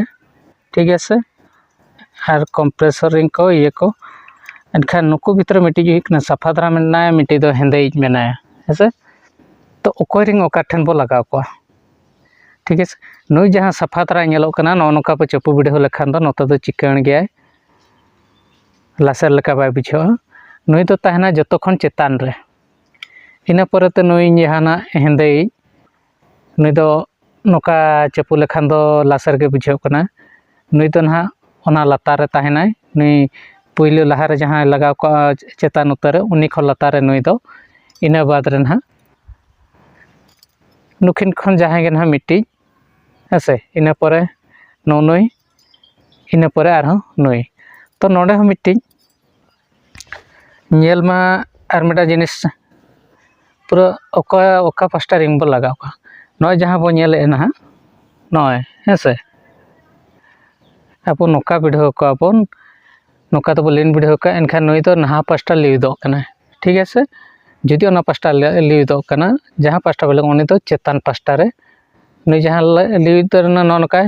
ᱴᱷᱤᱠ ᱟᱪᱷᱮ? ᱟᱨ ᱠᱚᱢᱯᱨᱮᱥᱚᱨ ᱨᱤᱝ ᱠᱚ, ᱤᱭᱟᱹ ᱠᱚ᱾ ᱮᱱᱠᱷᱟᱱ ᱱᱩᱠᱩ ᱵᱷᱤᱛᱨᱤ ᱢᱤᱫᱴᱤᱡ ᱦᱩᱭᱩᱜ ᱠᱟᱱᱟ ᱥᱟᱯᱷᱟ ᱫᱷᱟᱨᱟ ᱢᱮᱱᱟᱭᱟ, ᱢᱤᱫᱴᱤᱡ ᱫᱚ ᱦᱮᱸᱫᱮᱭᱤᱡ ᱢᱮᱱᱟᱭᱟ, ᱦᱮᱸ ᱥᱮ? ᱛᱚ ᱚᱠᱚᱭ ᱨᱤᱝ ᱚᱠᱟ ᱴᱷᱮᱱ ᱵᱚ ᱞᱟᱜᱟᱣ ᱠᱚᱣᱟ? ᱴᱷᱤᱠ ᱟᱪᱷᱮ, ᱱᱩᱭ ᱡᱟᱦᱟᱸ ᱥᱟᱯᱷᱟ ᱫᱷᱟᱨᱟᱭ ᱧᱮᱞᱚᱜ ᱠᱟᱱᱟ, ᱱᱚᱜᱼᱚ ᱱᱚᱝᱠᱟ ᱵᱚ ᱪᱟᱯᱩ ᱵᱤᱰᱟᱹᱣ ᱞᱮᱠᱷᱟᱱ ᱫᱚ ᱱᱚᱛᱮ ᱫᱚ ᱪᱤᱠᱟᱹᱬ ᱜᱮᱭᱟᱭ᱾ ᱞᱟᱥᱮᱨ ᱞᱮᱠᱟ ᱵᱟᱭ ᱵᱩᱡᱷᱟᱹᱜᱼᱟ᱾ ᱱᱩᱭ ᱫᱚ ᱛᱟᱦᱮᱱᱟ ᱡᱚᱛᱚ ᱠᱷᱚᱱ ᱪᱮᱛᱟᱱ ᱨᱮ᱾ ᱤᱱᱟᱹ ᱯᱚᱨᱮᱛᱮ ᱱᱩᱭ ᱡᱟᱦᱟᱱᱟᱜ ᱦᱮᱸᱫᱮᱭᱤᱡ, ᱱᱩᱭ ᱫᱚ ᱱᱚᱝᱠᱟ ᱪᱟᱯᱩ ᱞᱮᱠᱷᱟᱱ ᱫᱚ ᱞᱟᱥᱮᱨ ᱜᱮ ᱵᱩᱡᱷᱟᱹᱜ ᱠᱟᱱᱟ᱾ ᱱᱩᱭ ᱫᱚ ᱱᱟᱦᱟᱜ ᱚᱱᱟ ᱞᱟᱛᱟᱨ ᱨᱮ ᱛᱟᱦᱮᱱᱟᱭ᱾ ᱱᱩᱭ ᱯᱩᱭᱞᱩ ᱞᱟᱦᱟᱨᱮ ᱡᱟᱦᱟᱸᱭ ᱞᱟᱜᱟᱣ ᱠᱚᱜᱼᱟ ᱪᱮᱛᱟᱱ ᱩᱛᱟᱹᱨ ᱨᱮ, ᱩᱱᱤ ᱠᱷᱚᱱ ᱞᱟᱛᱟᱨ ᱨᱮ ᱱᱩᱭ ᱫᱚ᱾ ᱤᱱᱟᱹ ᱵᱟᱫᱽ ᱨᱮ ᱱᱟᱦᱟᱜ ᱱᱩᱠᱤᱱ ᱠᱷᱚᱱ ᱡᱟᱦᱟᱸᱭ ᱜᱮ ᱱᱟᱦᱟᱜ ᱢᱤᱫᱴᱤᱡ, ᱦᱮᱸ ᱥᱮ? ᱤᱱᱟᱹ ᱯᱚᱨᱮ ᱱᱩᱜᱼᱩ ᱱᱩᱭ, ᱤᱱᱟᱹ ᱯᱚᱨᱮ ᱟᱨᱦᱚᱸ ᱱᱩᱭ᱾ ᱛᱚ ᱱᱚᱰᱮ ᱦᱚᱸ ᱢᱤᱫᱴᱤᱡ ᱧᱮᱞ ᱢᱟ ᱟᱨ ᱢᱤᱫᱴᱟᱝ ᱡᱤᱱᱤᱥ, ᱯᱩᱨᱟᱹ ᱚᱠᱟ, ᱚᱠᱟ ᱯᱟᱥᱴᱟ ᱨᱤᱝ ᱵᱚᱱ ᱞᱟᱜᱟᱣ ᱠᱟᱜᱼᱟ᱾ ᱱᱚᱜᱼᱚᱭ ᱡᱟᱦᱟᱸ ᱵᱚᱱ ᱧᱮᱞᱮᱫᱼᱟ ᱱᱟᱦᱟᱜ, ᱱᱚᱜᱼᱚᱭ, ᱦᱮᱸ ᱥᱮ? ᱟᱵᱚ ᱱᱚᱝᱠᱟ ᱵᱤᱰᱷᱟᱹᱣ ᱠᱚᱣᱟ ᱵᱚᱱ, ᱱᱚᱝᱠᱟ ᱛᱮᱵᱚ ᱞᱤᱱ ᱵᱤᱰᱷᱟᱹᱣ ᱠᱟᱜᱼᱟ, ᱮᱱᱠᱷᱟᱱ ᱱᱩᱭ ᱫᱚ ᱱᱟᱦᱟᱜ ᱯᱟᱥᱴᱟ ᱞᱤᱣᱤᱫᱚᱜ ᱠᱟᱱᱟᱭ, ᱴᱷᱤᱠ ᱟᱪᱷᱮ? ᱡᱩᱫᱤ ᱚᱱᱟ ᱯᱟᱥᱴᱟ ᱞᱤᱣᱤᱫᱚᱜ ᱠᱟᱱᱟ, ᱡᱟᱦᱟᱸ ᱯᱟᱥᱴᱟ ᱵᱚᱞᱮ, ᱩᱱᱤ ᱫᱚ ᱪᱮᱛᱟᱱ ᱯᱟᱥᱴᱟ ᱨᱮ, ᱱᱩᱭ ᱡᱟᱦᱟᱸ ᱞᱤᱣᱤᱫ ᱨᱮᱱᱟᱜ ᱱᱚᱜᱼᱚ ᱱᱚᱝᱠᱟᱭ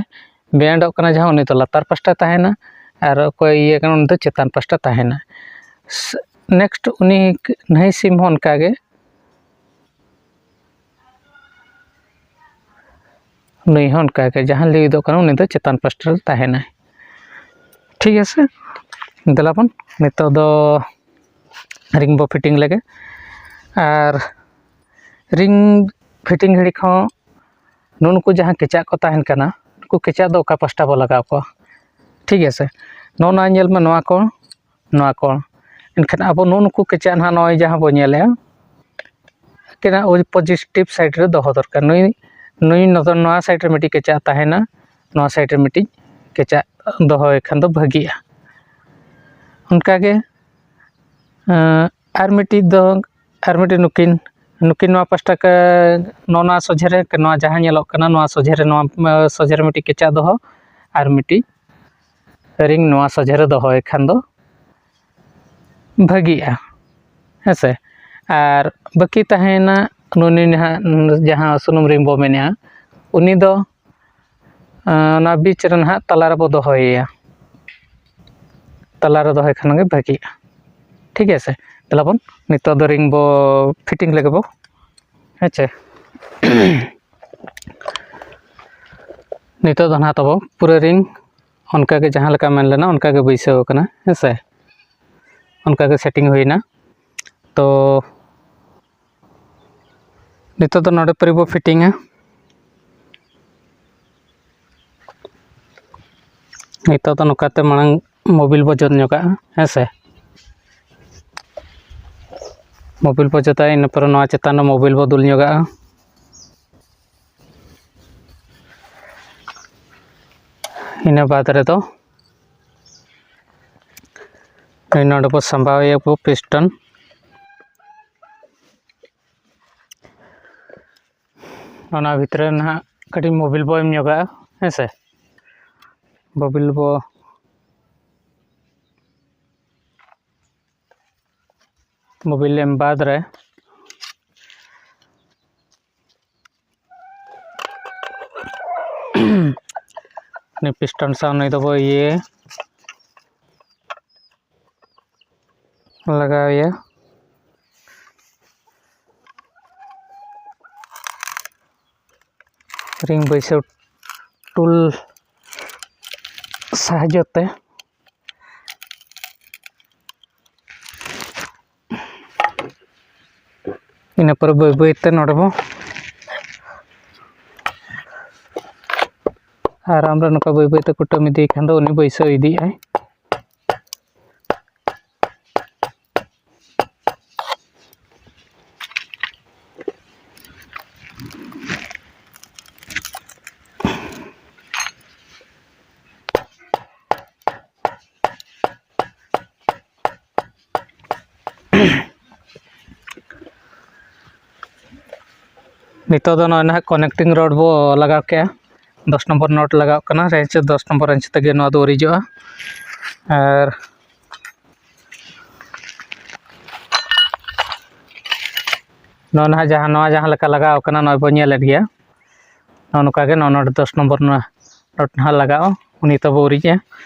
ᱵᱮᱱᱰᱚᱜ ᱠᱟᱱᱟ, ᱡᱟᱦᱟᱸ, ᱩᱱᱤ ᱫᱚ ᱞᱟᱛᱟᱨ ᱯᱟᱥᱴᱟ ᱛᱟᱦᱮᱱᱟ, ᱟᱨ ᱚᱠᱚᱭ ᱤᱭᱟᱹ ᱠᱟᱱᱟ, ᱩᱱᱤ ᱫᱚ ᱪᱮᱛᱟᱱ ᱯᱟᱥᱴᱟ ᱛᱟᱦᱮᱱᱟ᱾ ᱱᱮᱠᱥᱴ ᱩᱱᱤ ᱱᱟᱹᱦᱤ ᱥᱤᱢ ᱦᱚᱸ ᱚᱱᱠᱟᱜᱮ, ᱱᱩᱭ ᱦᱚᱸ ᱚᱱᱠᱟᱜᱮ, ᱡᱟᱦᱟᱸ ᱞᱤᱣᱤᱫᱚᱜ ᱠᱟᱱᱟ, ᱩᱱᱤ ᱫᱚ ᱪᱮᱛᱟᱱ ᱯᱟᱥᱴᱟ ᱨᱮ ᱛᱟᱦᱮᱱᱟᱭ, ᱴᱷᱤᱠ ᱟᱪᱷᱮ? ᱫᱮᱞᱟ ᱵᱚᱱ ᱱᱤᱛᱚᱜ ᱫᱚ ᱨᱤᱝ ᱵᱚ ᱯᱷᱤᱴᱤᱝ ᱞᱮᱜᱮ᱾ ᱟᱨ ᱨᱤᱝ ᱯᱷᱤᱴᱤᱝ ᱜᱷᱟᱹᱲᱤᱡ ᱦᱚᱸ ᱱᱩᱜᱼᱩ ᱱᱩᱠᱩ ᱡᱟᱦᱟᱸ ᱠᱮᱪᱟᱜ ᱠᱚ ᱛᱟᱦᱮᱱ ᱠᱟᱱᱟ, ᱱᱩᱠᱩ ᱠᱮᱪᱟᱜ ᱫᱚ ᱚᱠᱟ ᱯᱟᱥᱴᱟ ᱵᱚ ᱞᱟᱜᱟᱣ ᱠᱚᱣᱟ, ᱴᱷᱤᱠ ᱟᱪᱷᱮ? ᱱᱚᱜᱼᱚ ᱱᱚᱣᱟ ᱧᱮᱞ ᱢᱮ, ᱱᱚᱣᱟ ᱠᱚ, ᱱᱚᱣᱟ ᱠᱚ᱾ ᱮᱱᱠᱷᱟᱱ ᱟᱵᱚ ᱱᱩᱜᱼᱩ ᱱᱩᱠᱩ ᱠᱮᱪᱟᱜ ᱱᱟᱦᱟᱜ ᱱᱚᱜᱼᱚᱭ ᱡᱟᱦᱟᱸ ᱵᱚ ᱧᱮᱞᱮᱜᱼᱟ, ᱟᱹᱠᱤᱱᱟᱜ ᱳᱭ ᱯᱚᱡᱤᱴᱤᱵᱷ ᱥᱟᱭᱤᱰ ᱨᱮ ᱫᱚᱦᱚ ᱫᱚᱨᱠᱟᱨ᱾ ᱱᱩᱭ, ᱱᱩᱭ ᱱᱚᱛᱮ ᱱᱚᱣᱟ ᱥᱟᱭᱤᱰ ᱨᱮ ᱢᱤᱫᱴᱤᱡ ᱠᱮᱪᱟᱜ ᱛᱟᱦᱮᱱᱟ, ᱱᱚᱣᱟ ᱥᱟᱭᱤᱰ ᱨᱮ ᱢᱤᱫᱴᱤᱡ ᱠᱮᱪᱟᱜ ᱫᱚᱦᱚᱭ ᱠᱷᱟᱱ ᱫᱚ ᱵᱷᱟᱹᱜᱤᱜᱼᱟ᱾ ᱚᱱᱠᱟᱜᱮ, ᱮᱸ, ᱟᱨ ᱢᱤᱫᱴᱤᱡ ᱫᱚ, ᱟᱨ ᱢᱤᱫᱴᱤᱡ ᱱᱩᱠᱤᱱ, ᱱᱩᱠᱤᱱ ᱱᱚᱣᱟ ᱯᱟᱥᱴᱟ ᱠᱟ-, ᱱᱚᱣᱟ, ᱱᱚᱣᱟ ᱥᱚᱡᱷᱮ ᱨᱮ, ᱱᱚᱣᱟ ᱡᱟᱦᱟᱸ ᱧᱮᱞᱚᱜ ᱠᱟᱱᱟ, ᱱᱚᱣᱟ ᱥᱚᱡᱷᱮ ᱨᱮ, ᱱᱚᱣᱟ, ᱮᱸ, ᱥᱚᱡᱷᱮ ᱨᱮ ᱢᱤᱫᱴᱤᱡ ᱠᱮᱪᱟᱜ ᱫᱚᱦᱚ, ᱟᱨ ᱢᱤᱫᱴᱤᱡ ᱨᱤᱝ ᱱᱚᱣᱟ ᱥᱚᱡᱷᱮ ᱨᱮ ᱫᱚᱦᱚᱭ ᱠᱷᱟᱱ ᱫᱚ ᱵᱷᱟᱹᱜᱤᱜᱼᱟ, ᱦᱮᱸ ᱥᱮ? ᱟᱨ ᱵᱟᱹᱠᱤ ᱛᱟᱦᱮᱸᱭᱮᱱᱟ ᱱᱩᱱᱤ ᱱᱟᱦᱟᱜ ᱡᱟᱦᱟᱸ ᱥᱩᱱᱩᱢ ᱨᱤᱝ ᱵᱚ ᱢᱮᱱᱮᱜᱼᱟ, ᱩᱱᱤ ᱫᱚ, ᱟᱸ, ᱚᱱᱟ ᱵᱤᱪ ᱨᱮ ᱱᱟᱦᱟᱜ ᱛᱟᱞᱟ ᱨᱮᱵᱚ ᱫᱚᱦᱚᱭᱮᱭᱟ᱾ ᱛᱟᱞᱟ ᱨᱮ ᱫᱚᱦᱚᱭ ᱠᱷᱟᱱ ᱜᱮ ᱵᱷᱟᱹᱜᱤᱜᱼᱟ, ᱴᱷᱤᱠ ᱟᱪᱷᱮ? ᱫᱮᱞᱟ ᱵᱚᱱ ᱱᱤᱛᱚᱜ ᱫᱚ ᱨᱤᱝ ᱵᱚ ᱯᱷᱤᱴᱤᱝ ᱞᱮᱜᱮ ᱵᱚ, ᱦᱮᱸ ᱪᱮ? ᱱᱤᱛᱚᱜ ᱫᱚ ᱱᱟᱦᱟᱜ ᱛᱟᱵᱚ ᱯᱩᱨᱟᱹ ᱨᱤᱝ ᱚᱱᱠᱟᱜᱮ ᱡᱟᱦᱟᱸ ᱞᱮᱠᱟ ᱢᱮᱱ ᱞᱮᱱᱟ, ᱚᱱᱠᱟᱜᱮ ᱵᱟᱹᱭᱥᱟᱹᱣ ᱟᱠᱟᱱᱟ, ᱦᱮᱸ ᱥᱮ? ᱚᱱᱠᱟᱜᱮ ᱥᱮᱴᱤᱝ ᱦᱩᱭᱱᱟ᱾ ᱛᱚ ᱱᱤᱛᱚᱜ ᱫᱚ ᱱᱚᱰᱮ ᱯᱟᱹᱨᱤ ᱵᱚ ᱯᱷᱤᱴᱤᱝᱟ᱾ ᱱᱤᱛᱚᱜ ᱫᱚ ᱱᱚᱝᱠᱟᱛᱮ ᱢᱟᱲᱟᱝ ᱢᱳᱵᱤᱞ ᱵᱚ ᱡᱚᱫ ᱧᱚᱜᱟᱜᱼᱟ, ᱦᱮᱸ ᱥᱮ᱾ ᱢᱳᱵᱤᱞ ᱵᱚ ᱡᱚᱫᱟ, ᱤᱱᱟᱹ ᱯᱚᱨᱮ ᱱᱚᱣᱟ ᱪᱮᱛᱟᱱ ᱨᱮ ᱢᱳᱵᱤᱞ ᱵᱚ ᱫᱩᱞ ᱧᱚᱜᱟᱜᱼᱟ᱾ ᱤᱱᱟᱹ ᱵᱟᱫᱽ ᱨᱮᱫᱚ ᱱᱩᱭ ᱱᱚᱰᱮ ᱵᱚ ᱥᱟᱢᱵᱟᱣ ᱮᱭᱟ ᱵᱚ ᱯᱤᱥᱴᱚᱱ᱾ ᱚᱱᱟ ᱵᱷᱤᱛᱨᱤ ᱨᱮ ᱱᱟᱦᱟᱜ ᱠᱟᱹᱴᱤᱡ ᱢᱳᱵᱤᱞ ᱵᱚ ᱮᱢ ᱧᱚᱜᱟᱜᱼᱟ, ᱦᱮᱸ ᱥᱮ᱾ ᱢᱳᱵᱤᱞ ᱵᱚ, ᱢᱳᱵᱤᱞ ᱮᱢ ᱵᱟᱫᱽ ᱨᱮ ᱩᱱᱤ ᱯᱤᱥᱴᱚᱱ ᱥᱟᱶ ᱱᱩᱭ ᱫᱚᱵᱚ ᱤᱭᱟᱹ ᱞᱟᱜᱟᱣᱮᱭᱟ᱾ ᱨᱤᱝ ᱵᱟᱹᱭᱥᱟᱹᱣ ᱴᱩᱞ ᱥᱟᱦᱟᱡᱽᱡᱚ ᱛᱮ᱾ ᱤᱱᱟᱹ ᱯᱚᱨᱮ ᱵᱟᱹᱭ ᱵᱟᱹᱭ ᱛᱮ ᱱᱚᱰᱮ ᱵᱚ ᱟᱨᱟᱢ ᱨᱮ ᱱᱚᱝᱠᱟ ᱵᱟᱹᱭ ᱵᱟᱹᱭ ᱛᱮ ᱠᱩᱴᱟᱹᱢ ᱤᱫᱤᱭ ᱠᱷᱟᱱ ᱫᱚ ᱩᱱᱤ ᱵᱟᱹᱭᱥᱟᱹᱣ ᱤᱫᱤᱜ ᱟᱭ᱾ ᱱᱤᱛᱚᱜ ᱫᱚ ᱱᱚᱜᱼᱚᱭ ᱱᱟᱦᱟᱜ ᱠᱟᱱᱮᱠᱴᱤᱝ ᱨᱚᱰ ᱵᱚ ᱞᱟᱜᱟᱣ ᱠᱮᱜᱼᱟ᱾ ᱫᱚᱥ ᱱᱚᱢᱵᱚᱨ ᱱᱚᱴ ᱞᱟᱜᱟᱣ ᱠᱟᱱᱟ, ᱨᱮᱧᱪ ᱫᱚᱥ ᱱᱚᱢᱵᱚᱨ ᱨᱮᱧᱪ ᱛᱮᱜᱮ ᱱᱚᱣᱟ ᱫᱚ ᱩᱨᱤᱡᱚᱜᱼᱟ᱾ ᱟᱨ ᱱᱚᱣᱟ ᱱᱟᱦᱟᱜ ᱡᱟᱦᱟᱸ, ᱱᱚᱣᱟ ᱡᱟᱦᱟᱸ ᱞᱮᱠᱟ ᱞᱟᱜᱟᱣ ᱠᱟᱱᱟ, ᱱᱚᱜᱼᱚᱭ ᱵᱚ ᱧᱮᱞᱮᱫ ᱜᱮᱭᱟ᱾ ᱱᱚᱜᱼᱚ ᱱᱚᱝᱠᱟ ᱜᱮ ᱱᱚᱣᱟ ᱱᱚᱰᱮ ᱫᱚᱥ ᱱᱚᱢᱵᱚᱨ ᱱᱚᱣᱟ ᱱᱚᱴ ᱱᱟᱦᱟᱜ ᱞᱟᱜᱟᱜᱼᱟ, ᱩᱱᱤ ᱛᱟᱵᱚ ᱩᱨᱤᱡᱼᱟ᱾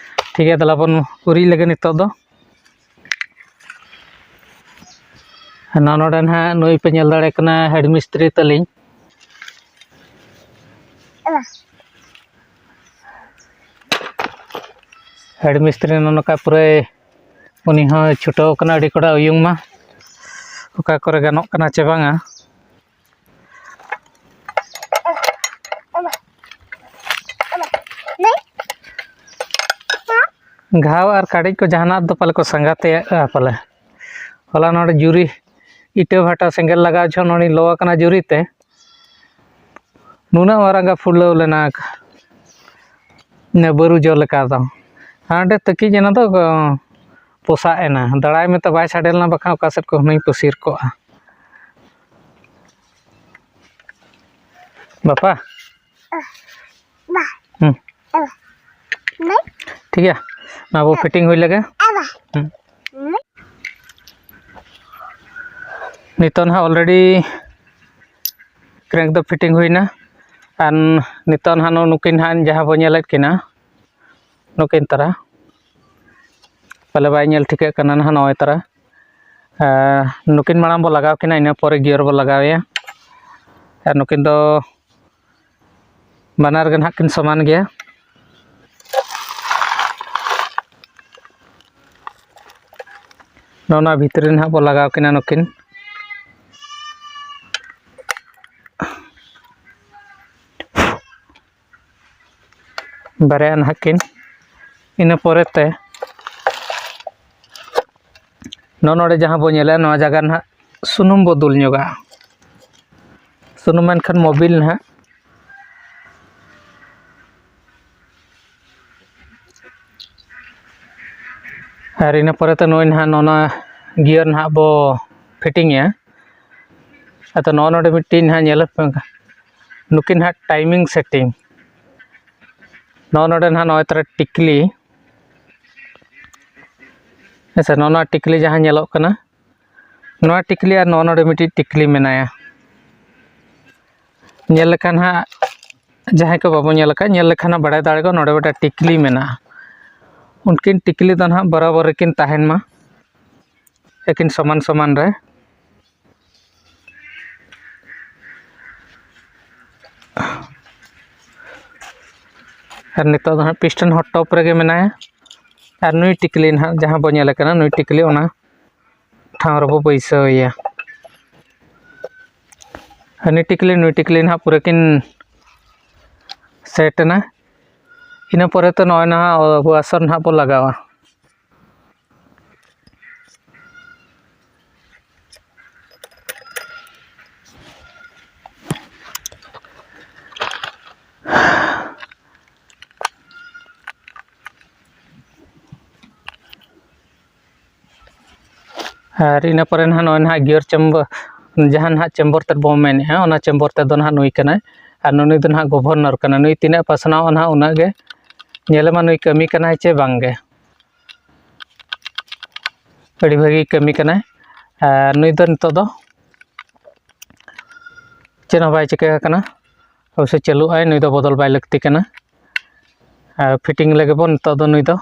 ᱴᱷᱤᱠ ᱜᱮᱭᱟ, ᱫᱮᱞᱟ ᱵᱚᱱ ᱩᱨᱤᱡ ᱞᱮᱜᱮ ᱱᱤᱛᱚᱜ ᱫᱚ᱾ ᱱᱚᱣᱟ ᱱᱚᱰᱮ ᱱᱟᱦᱟᱜ ᱱᱩᱭ ᱯᱮ ᱧᱮᱞ ᱫᱟᱲᱮ ᱠᱟᱱᱟ ᱦᱮᱰ ᱢᱤᱥᱛᱨᱤ ᱛᱟᱹᱞᱤᱧ᱾ ᱦᱮᱰ ᱢᱤᱥᱛᱨᱤ ᱱᱚᱜᱼᱚ ᱱᱚᱝᱠᱟ ᱯᱩᱨᱟᱹᱭ ᱩᱱᱤ ᱦᱚᱸᱭ ᱪᱷᱩᱴᱟᱹᱣ ᱠᱟᱱᱟ ᱟᱹᱰᱤ ᱠᱚᱲᱟ ᱩᱭᱩᱝ ᱢᱟ, ᱚᱠᱟ ᱠᱚᱨᱮ ᱜᱟᱱᱚᱜ ᱠᱟᱱᱟ ᱪᱮ ᱵᱟᱝᱟ᱾ ᱜᱷᱟᱣ ᱟᱨ ᱠᱟᱰᱮᱡ ᱠᱚ ᱡᱟᱦᱟᱱᱟᱜ ᱫᱚ ᱯᱟᱞᱮ ᱠᱚ ᱥᱟᱸᱜᱟᱛᱮᱭᱟᱜᱼᱟ ᱯᱟᱞᱮ᱾ ᱦᱚᱞᱟ ᱱᱚᱰᱮ ᱡᱩᱨᱤ ᱤᱴᱟᱹ ᱵᱷᱟᱴᱟ ᱥᱮᱸᱜᱮᱞ ᱞᱟᱜᱟᱣ ᱡᱚᱦᱚᱜ ᱱᱚᱰᱮᱧ ᱞᱚ ᱟᱠᱟᱱᱟ ᱡᱩᱨᱤ ᱛᱮ᱾ ᱱᱩᱱᱟᱹᱜ ᱢᱟᱨᱟᱝ ᱜᱮ ᱯᱷᱩᱞᱟᱹᱣ ᱞᱮᱱᱟ ᱤᱱᱟᱹ ᱵᱟᱹᱨᱩ ᱡᱚ ᱞᱮᱠᱟ ᱫᱚ᱾ ᱦᱟᱸᱰᱮ ᱛᱟᱹᱠᱤᱡ ᱮᱱᱟ ᱫᱚ, ᱯᱚᱥᱟᱜ ᱮᱱᱟ᱾ ᱫᱟᱲᱟᱭ ᱢᱮᱛᱚ ᱵᱟᱭ ᱥᱟᱰᱮ ᱞᱮᱱᱟ, ᱵᱟᱠᱷᱟᱱ ᱚᱠᱟ ᱥᱮᱫ ᱠᱚ ᱦᱩᱱᱟᱹᱧ ᱯᱟᱹᱥᱤᱨ ᱠᱚᱜᱼᱟ᱾ ᱵᱟᱯᱟ? ᱦᱩᱸ᱾ ᱴᱷᱤᱠ ᱜᱮᱭᱟ, ᱱᱚᱣᱟ ᱵᱚ ᱯᱷᱤᱴᱤᱝ ᱦᱩᱭ ᱞᱮᱜᱮ᱾ ᱦᱩᱸ᱾ ᱱᱤᱛᱚᱜ ᱱᱟᱦᱟᱜ already crank ᱫᱚ ᱯᱷᱤᱴᱤᱝ ᱦᱩᱭᱱᱟ᱾ ᱟᱨ ᱱᱤᱛᱚᱜ ᱱᱟᱦᱟᱜ ᱱᱩ-, ᱱᱩᱠᱤᱱ ᱱᱟᱦᱟᱜ ᱡᱟᱦᱟᱸ ᱵᱚ ᱧᱮᱞᱮᱫ ᱠᱤᱱᱟ, ᱱᱩᱠᱤᱱ ᱛᱟᱨᱟ ᱯᱟᱞᱮ ᱵᱟᱭ ᱧᱮᱞ ᱴᱷᱤᱠᱟᱹᱜ ᱠᱟᱱᱟ ᱱᱟᱦᱟᱜ ᱱᱚᱜᱼᱚᱭ ᱛᱟᱨᱟ᱾ ᱟᱨ ᱱᱩᱠᱤᱱ ᱢᱟᱲᱟᱝ ᱵᱚ ᱞᱟᱜᱟᱣ ᱠᱤᱱᱟ, ᱤᱱᱟᱹ ᱯᱚᱨᱮ gear ᱵᱚ ᱞᱟᱜᱟᱣᱮᱭᱟ᱾ ᱟᱨ ᱱᱩᱠᱤᱱ ᱫᱚ ᱵᱟᱱᱟᱨ ᱜᱮ ᱱᱟᱦᱟᱜ ᱠᱤᱱ ᱥᱚᱢᱟᱱ ᱜᱮᱭᱟ᱾ ᱱᱚᱜᱼᱚ ᱱᱚᱣᱟ ᱵᱷᱤᱛᱨᱤ ᱨᱮ ᱱᱟᱦᱟᱜ ᱵᱚ ᱞᱟᱜᱟᱣ ᱠᱤᱱᱟ ᱱᱩᱠᱤᱱ᱾ ᱵᱟᱨᱭᱟ ᱱᱟᱦᱟᱜ ᱠᱤᱱ᱾ ᱤᱱᱟᱹ ᱯᱚᱨᱮᱛᱮ ᱱᱚᱜᱼᱚ ᱱᱚᱰᱮ ᱡᱟᱦᱟᱸ ᱵᱚ ᱧᱮᱞᱮᱫᱼᱟ, ᱱᱚᱣᱟ ᱡᱟᱭᱜᱟ ᱨᱮ ᱱᱟᱦᱟᱜ ᱥᱩᱱᱩᱢ ᱵᱚ ᱫᱩᱞ ᱧᱚᱜᱟ᱾ ᱥᱩᱱᱩᱢ ᱢᱮᱱᱠᱷᱟᱱ ᱢᱳᱵᱤᱞ ᱱᱟᱦᱟᱜ᱾ ᱟᱨ ᱤᱱᱟᱹ ᱯᱚᱨᱮᱛᱮ ᱱᱚᱜᱼᱚᱭ ᱱᱟᱦᱟᱜ ᱱᱚᱜᱼᱚ ᱱᱚᱣᱟ gear ᱱᱟᱦᱟᱜ ᱵᱚ ᱯᱷᱤᱴᱤᱝᱮᱜᱼᱟ᱾ ᱟᱫᱚ ᱱᱚᱜᱼᱚ ᱱᱚᱰᱮ ᱢᱤᱫᱴᱤᱡ ᱱᱟᱦᱟᱜ ᱧᱮᱞᱚᱜ ᱠᱟᱱᱟ, ᱱᱩᱠᱤᱱ ᱱᱟᱦᱟᱜ timing setting᱾ ᱱᱚᱜᱼᱚ ᱱᱚᱰᱮ ᱱᱟᱦᱟᱜ ᱱᱚᱜᱼᱚᱭ ᱛᱚᱨᱟ ᱴᱤᱠᱞᱤ, ᱦᱮᱸ ᱥᱮ, ᱱᱚᱜᱼᱚ ᱱᱚᱣᱟ ᱴᱤᱠᱞᱤ ᱡᱟᱦᱟᱸ ᱧᱮᱞᱚᱜ ᱠᱟᱱᱟ, ᱱᱚᱣᱟ ᱴᱤᱠᱞᱤ ᱟᱨ ᱱᱚᱜᱼᱚ ᱱᱚᱰᱮ ᱢᱤᱫᱴᱤᱡ ᱴᱤᱠᱞᱤ ᱢᱮᱱᱟᱭᱟ᱾ ᱧᱮᱞ ᱞᱮᱠᱷᱟᱱ ᱦᱟᱸᱜ, ᱡᱟᱦᱟᱸᱭ ᱠᱚ ᱵᱟᱵᱚ ᱧᱮᱞ ᱟᱠᱟᱫ, ᱧᱮᱞ ᱞᱮᱠᱷᱟᱱ ᱦᱟᱸᱜ ᱵᱟᱲᱟᱭ ᱫᱟᱲᱮᱭᱟᱜᱼᱟ, ᱱᱚᱰᱮ ᱢᱤᱫᱴᱮᱱ ᱴᱤᱠᱞᱤ ᱢᱮᱱᱟᱜᱼᱟ᱾ ᱩᱱᱠᱤᱱ ᱴᱤᱠᱞᱤ ᱫᱚ ᱱᱟᱦᱟᱜ ᱵᱚᱨᱟᱵᱚᱨ ᱨᱮᱠᱤᱱ ᱛᱟᱦᱮᱱ ᱢᱟ, ᱟᱹᱠᱤᱱ ᱥᱚᱢᱟᱱ ᱥᱚᱢᱟᱱ ᱨᱮ᱾ ᱟᱨ ᱱᱤᱛᱚᱜ ᱫᱚ ᱦᱟᱸᱜ piston ᱦᱚᱸ top ᱨᱮᱜᱮ ᱢᱮᱱᱟᱭᱟ᱾ ᱟᱨ ᱱᱩᱭ ᱴᱤᱠᱞᱤ ᱱᱟᱦᱟᱜ ᱡᱟᱦᱟᱸ ᱵᱚ ᱧᱮᱞᱮ ᱠᱟᱱᱟ, ᱱᱩᱭ ᱴᱤᱠᱞᱤ ᱚᱱᱟ ᱴᱷᱟᱶ ᱨᱮᱵᱚ ᱵᱟᱹᱭᱥᱟᱹᱣ ᱮᱭᱟ᱾ ᱦᱟᱹᱱᱤ ᱴᱤᱠᱞᱤ ᱱᱩᱭ ᱴᱤᱠᱞᱤ ᱱᱟᱦᱟᱜ ᱯᱩᱨᱟᱹ ᱠᱤᱱ ᱥᱮᱴ ᱮᱱᱟ᱾ ᱤᱱᱟᱹ ᱯᱚᱨᱮ ᱛᱮ ᱱᱚᱜᱼᱚᱭ ᱱᱟᱦᱟᱜ ᱟᱵᱚ ᱟᱥᱚᱨ ᱱᱟᱦᱟᱜ ᱵᱚ ᱞᱟᱜᱟᱣᱟ᱾ ᱟᱨ ᱤᱱᱟᱹ ᱯᱚᱨᱮ ᱱᱟᱦᱟᱜ ᱱᱚᱜᱼᱚᱭ ᱱᱟᱦᱟᱜ ᱜᱤᱭᱟᱨ ᱪᱮᱢᱵᱟᱨ, ᱡᱟᱦᱟᱸ ᱱᱟᱦᱟᱜ ᱪᱮᱢᱵᱟᱨ ᱛᱮᱫ ᱵᱚᱱ ᱢᱮᱱᱮᱫᱼᱟ, ᱚᱱᱟ ᱪᱮᱢᱵᱟᱨ ᱛᱮᱫ ᱫᱚ ᱱᱟᱦᱟᱜ ᱱᱩᱭ ᱠᱟᱱᱟᱭ᱾ ᱟᱨ ᱱᱩᱭ ᱫᱚ ᱱᱟᱦᱟᱜ ᱜᱚᱵᱷᱚᱨᱱᱚᱨ ᱠᱟᱱᱟ᱾ ᱱᱩᱭ ᱛᱤᱱᱟᱹᱜ ᱯᱟᱥᱱᱟᱣᱚᱜᱼᱟ ᱱᱟᱦᱟᱜ ᱩᱱᱟᱹᱜ ᱜᱮ᱾ ᱧᱮᱞᱮ ᱢᱟ ᱱᱩᱭ ᱠᱟᱹᱢᱤ ᱠᱟᱱᱟᱭ ᱪᱮ ᱵᱟᱝ ᱜᱮ᱾ ᱟᱹᱰᱤ ᱵᱷᱟᱹᱜᱤ ᱠᱟᱹᱢᱤ ᱠᱟᱱᱟᱭ᱾ ᱟᱨ ᱱᱩᱭ ᱫᱚ ᱱᱤᱛᱚᱜ ᱫᱚ ᱪᱮᱫ ᱦᱚᱸ ᱵᱟᱭ ᱪᱤᱠᱟᱹ ᱟᱠᱟᱱᱟ᱾ ᱚᱵᱚᱥᱥᱳᱭ ᱪᱟᱹᱞᱩᱜ ᱟᱭ, ᱱᱩᱭ ᱫᱚ ᱵᱚᱫᱚᱞ ᱵᱟᱭ ᱞᱟᱹᱠᱛᱤ ᱠᱟᱱᱟ᱾ ᱟᱨ ᱯᱷᱤᱴᱤᱝ ᱞᱟᱹᱜᱤᱫ ᱵᱚᱱ ᱱᱤᱛᱚᱜ ᱫᱚ ᱱᱩᱭ ᱫᱚ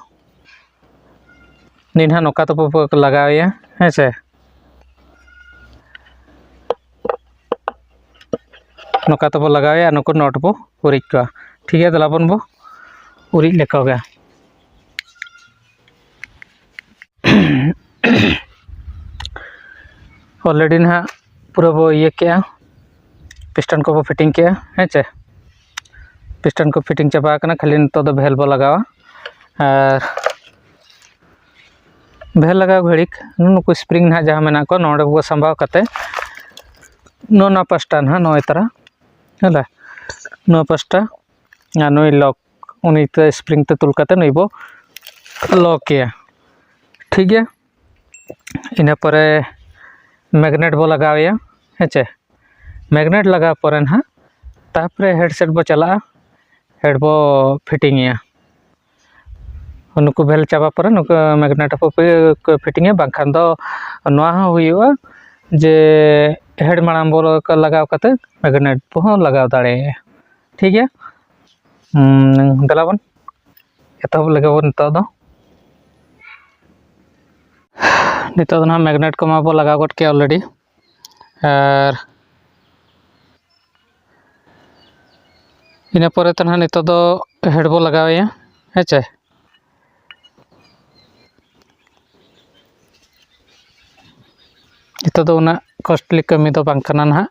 ᱱᱩᱭ ᱱᱟᱦᱟᱜ ᱱᱚᱝᱠᱟ ᱛᱮᱵᱚ ᱞᱟᱜᱟᱣᱮᱭᱟ, ᱦᱮᱸ ᱥᱮ᱾ ᱱᱚᱝᱠᱟ ᱛᱮᱵᱚ ᱞᱟᱜᱟᱣᱮᱭᱟ, ᱱᱩᱠᱩ ᱱᱚᱴ ᱵᱚ ᱩᱨᱤᱡ ᱠᱚᱣᱟ᱾ ᱴᱷᱤᱠ ᱜᱮᱭᱟ, ᱫᱮᱞᱟ ᱵᱚᱱ ᱵᱚ ᱩᱨᱤᱡ ᱞᱮᱠᱚ ᱜᱮ᱾ ᱚᱞᱨᱮᱰᱤ ᱱᱟᱦᱟᱜ ᱯᱩᱨᱟᱹ ᱵᱚ ᱤᱭᱟᱹ ᱠᱮᱜᱼᱟ, ᱯᱤᱥᱴᱚᱱ ᱠᱚᱵᱚ ᱯᱷᱤᱴᱤᱝ ᱠᱮᱜᱼᱟ, ᱦᱮᱸ ᱪᱮ᱾ ᱯᱤᱥᱴᱚᱱ ᱠᱚ ᱯᱷᱤᱴᱤᱝ ᱪᱟᱵᱟ ᱟᱠᱟᱱᱟ, ᱠᱷᱟᱹᱞᱤ ᱱᱤᱛᱚᱜ ᱫᱚ ᱵᱷᱮᱞ ᱵᱚ ᱞᱟᱜᱟᱣᱟ᱾ ᱟᱨ ᱵᱷᱮᱞ ᱞᱟᱜᱟᱣ ᱜᱷᱟᱹᱲᱤᱠ ᱱᱩᱠᱩ ᱥᱯᱨᱤᱝ ᱱᱟᱦᱟᱜ ᱡᱟᱦᱟᱸ ᱢᱮᱱᱟᱜ ᱠᱚᱣᱟ, ᱱᱚᱰᱮ ᱵᱚ ᱥᱟᱢᱵᱟᱣ ᱠᱟᱛᱮ ᱱᱚᱣᱟ ᱯᱟᱥᱴᱟ ᱱᱟᱦᱟᱜ ᱱᱚᱜᱼᱚᱭ ᱛᱟᱨᱟ, ᱦᱮᱸ, ᱱᱚᱣᱟ ᱯᱟᱥᱴᱟ ᱟᱨ ᱱᱩᱭ ᱞᱚᱠ, ᱩᱱᱤ ᱛᱮ ᱥᱯᱨᱤᱝ ᱛᱮ ᱛᱩᱞ ᱠᱟᱛᱮ ᱱᱩᱭ ᱵᱚ ᱞᱚᱠᱮᱭᱟ᱾ ᱴᱷᱤᱠ ᱜᱮᱭᱟ, ᱤᱱᱟᱹ ᱯᱚᱨᱮ ᱢᱮᱜᱱᱮᱴ ᱵᱚ ᱞᱟᱜᱟᱣᱮᱭᱟ, ᱦᱮᱸ ᱪᱮ᱾ ᱢᱮᱜᱱᱮᱴ ᱞᱟᱜᱟᱣ ᱯᱚᱨᱮ ᱱᱟᱦᱟᱜ ᱛᱟᱨᱯᱚᱨᱮ ᱦᱮᱰᱥᱮᱴ ᱵᱚ ᱪᱟᱞᱟᱜᱼᱟ, ᱦᱮᱰ ᱵᱚ ᱯᱷᱤᱴᱤᱝ ᱮᱭᱟ᱾ ᱱᱩᱠᱩ ᱵᱷᱮᱞ ᱪᱟᱵᱟ ᱯᱚᱨᱮ ᱱᱩᱠᱩ ᱢᱮᱜᱱᱮᱴ ᱦᱚᱸᱠᱚ ᱯᱷᱤᱴᱤᱝᱟ, ᱵᱟᱝᱠᱷᱟᱱ ᱫᱚ ᱱᱚᱣᱟ ᱦᱚᱸ ᱦᱩᱭᱩᱜᱼᱟ ᱡᱮ ᱦᱮᱰ ᱢᱟᱲᱟᱝ ᱵᱚ ᱞᱟᱜᱟᱣ ᱠᱟᱛᱮ ᱢᱮᱜᱱᱮᱴ ᱦᱚᱸ ᱞᱟᱜᱟᱣ ᱫᱟᱲᱮᱭᱟᱜᱼᱟ᱾ ᱴᱷᱤᱠ ᱜᱮᱭᱟ, ᱦᱩᱸ, ᱫᱮᱞᱟ ᱵᱚᱱ ᱮᱛᱚᱦᱚᱵ ᱞᱮᱜᱮ ᱵᱚᱱ ᱱᱤᱛᱚᱜ ᱫᱚ᱾ ᱱᱤᱛᱚᱜ ᱫᱚ ᱱᱟᱦᱟᱜ ᱢᱮᱜᱱᱮᱴ ᱠᱚᱢᱟ ᱵᱚ ᱞᱟᱜᱟᱣ ᱜᱚᱫ ᱠᱮᱜᱼᱟ ᱚᱞᱨᱮᱰᱤ, ᱟᱨ ᱤᱱᱟᱹ ᱯᱚᱨᱮ ᱛᱮ ᱱᱟᱦᱟᱜ ᱱᱤᱛᱚᱜ ᱫᱚ ᱦᱮᱰ ᱵᱚ ᱞᱟᱜᱟᱣᱮᱭᱟ, ᱦᱮᱸ ᱪᱮ᱾ ᱫᱚ ᱩᱱᱟᱹᱜ ᱠᱚᱥᱴᱞᱤ ᱠᱟᱹᱢᱤ ᱫᱚ ᱵᱟᱝ ᱠᱟᱱᱟ ᱱᱟᱦᱟᱜ᱾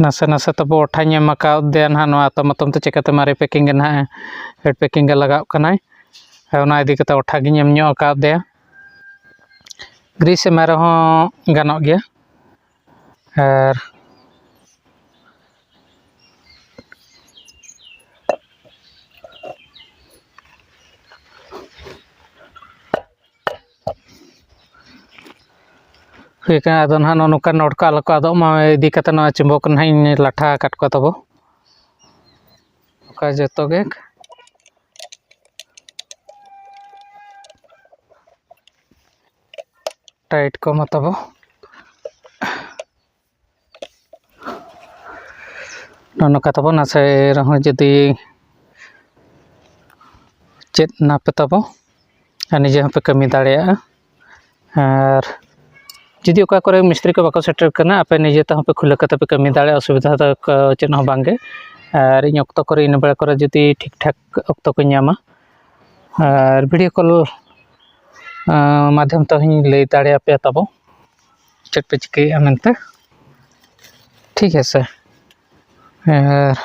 ᱱᱟᱥᱮ ᱱᱟᱥᱮ ᱛᱟᱵᱚ ᱚᱴᱷᱟᱧ ᱮᱢ ᱟᱠᱟᱣᱟᱫᱮᱭᱟ ᱱᱟᱦᱟᱜ, ᱱᱚᱣᱟ ᱟᱛᱚᱢ ᱟᱛᱚᱢ ᱛᱮ ᱪᱤᱠᱟᱹᱛᱮ ᱢᱟᱨᱮ ᱯᱮᱠᱤᱝ ᱜᱮ ᱱᱟᱦᱟᱜ ᱦᱮᱰ ᱯᱮᱠᱤᱝ ᱜᱮ ᱞᱟᱜᱟᱣ ᱠᱟᱱᱟᱭ᱾ ᱚᱱᱟ ᱤᱫᱤ ᱠᱟᱛᱮ ᱚᱴᱷᱟ ᱜᱤᱧ ᱮᱢ ᱧᱚᱜ ᱟᱠᱟᱫᱮᱭᱟ᱾ ᱜᱨᱤᱥ ᱮᱢᱟᱭ ᱨᱮᱦᱚᱸ ᱜᱟᱱᱚᱜ ᱜᱮᱭᱟ᱾ ᱟᱨ ᱦᱩᱭ ᱟᱠᱟᱱᱟ᱾ ᱟᱫᱚ ᱱᱟᱦᱟᱜ ᱱᱚᱜᱼᱚ ᱱᱚᱝᱠᱟ ᱱᱚᱴ ᱠᱚ ᱟᱞᱚ ᱠᱚ ᱟᱫᱚᱜ ᱢᱟ, ᱤᱫᱤ ᱠᱟᱛᱮ ᱱᱚᱣᱟ ᱪᱩᱢᱵᱚᱠ ᱱᱟᱦᱟᱜ ᱤᱧ ᱞᱟᱴᱷᱟ ᱟᱠᱟᱫ ᱠᱚᱣᱟ ᱛᱟᱵᱚ᱾ ᱱᱚᱝᱠᱟ ᱡᱚᱛᱚ ᱜᱮ ᱴᱟᱭᱤᱴ ᱠᱚ ᱢᱟ ᱛᱟᱵᱚ᱾ ᱱᱚᱜᱼᱚ ᱱᱚᱝᱠᱟ ᱛᱟᱵᱚ, ᱱᱟᱥᱮ ᱨᱮᱦᱚᱸ ᱡᱩᱫᱤ ᱪᱮᱫ ᱱᱟᱯᱮ ᱛᱟᱵᱚ, ᱟᱨ ᱱᱤᱡᱮ ᱦᱚᱸᱯᱮ ᱠᱟᱹᱢᱤ ᱫᱟᱲᱮᱭᱟᱜᱼᱟ᱾ ᱟᱨ ᱡᱩᱫᱤ ᱚᱠᱟ ᱠᱚᱨᱮ ᱢᱤᱥᱛᱨᱤ ᱠᱚ ᱵᱟᱠᱚ ᱥᱮᱴᱮᱨ ᱠᱟᱱᱟ, ᱟᱯᱮ ᱱᱤᱡᱮ ᱛᱮᱦᱚᱸ ᱯᱮ ᱠᱷᱩᱞᱟᱹ ᱠᱟᱛᱮ ᱯᱮ ᱠᱟᱹᱢᱤ ᱫᱟᱲᱮᱭᱟᱜᱼᱟ, ᱚᱥᱩᱵᱤᱫᱷᱟ ᱫᱚ ᱠᱚ-, ᱪᱮᱫ ᱦᱚᱸ ᱵᱟᱝᱜᱮ᱾ ᱟᱨ ᱤᱧ ᱚᱠᱛᱚ ᱠᱚᱨᱮ ᱤᱱᱟᱹ ᱵᱮᱲᱟ ᱠᱚᱨᱮ ᱡᱩᱫᱤ ᱴᱷᱤᱠ ᱴᱷᱟᱠ ᱚᱠᱛᱚ ᱠᱚᱧ ᱧᱟᱢᱟ, ᱟᱨ ᱵᱷᱤᱰᱤᱭᱳ ᱠᱚᱞ ᱢᱟᱫᱽᱫᱷᱚᱢ ᱛᱮᱦᱚᱸᱧ ᱞᱟᱹᱭ ᱫᱟᱲᱮᱭᱟᱯᱮᱭᱟ ᱛᱟᱵᱚ ᱪᱮᱫ ᱯᱮ ᱪᱤᱠᱟᱹᱭᱮᱫᱼᱟ ᱢᱮᱱᱛᱮ᱾ ᱴᱷᱤᱠ ᱟᱪᱷᱮ᱾ ᱟᱨ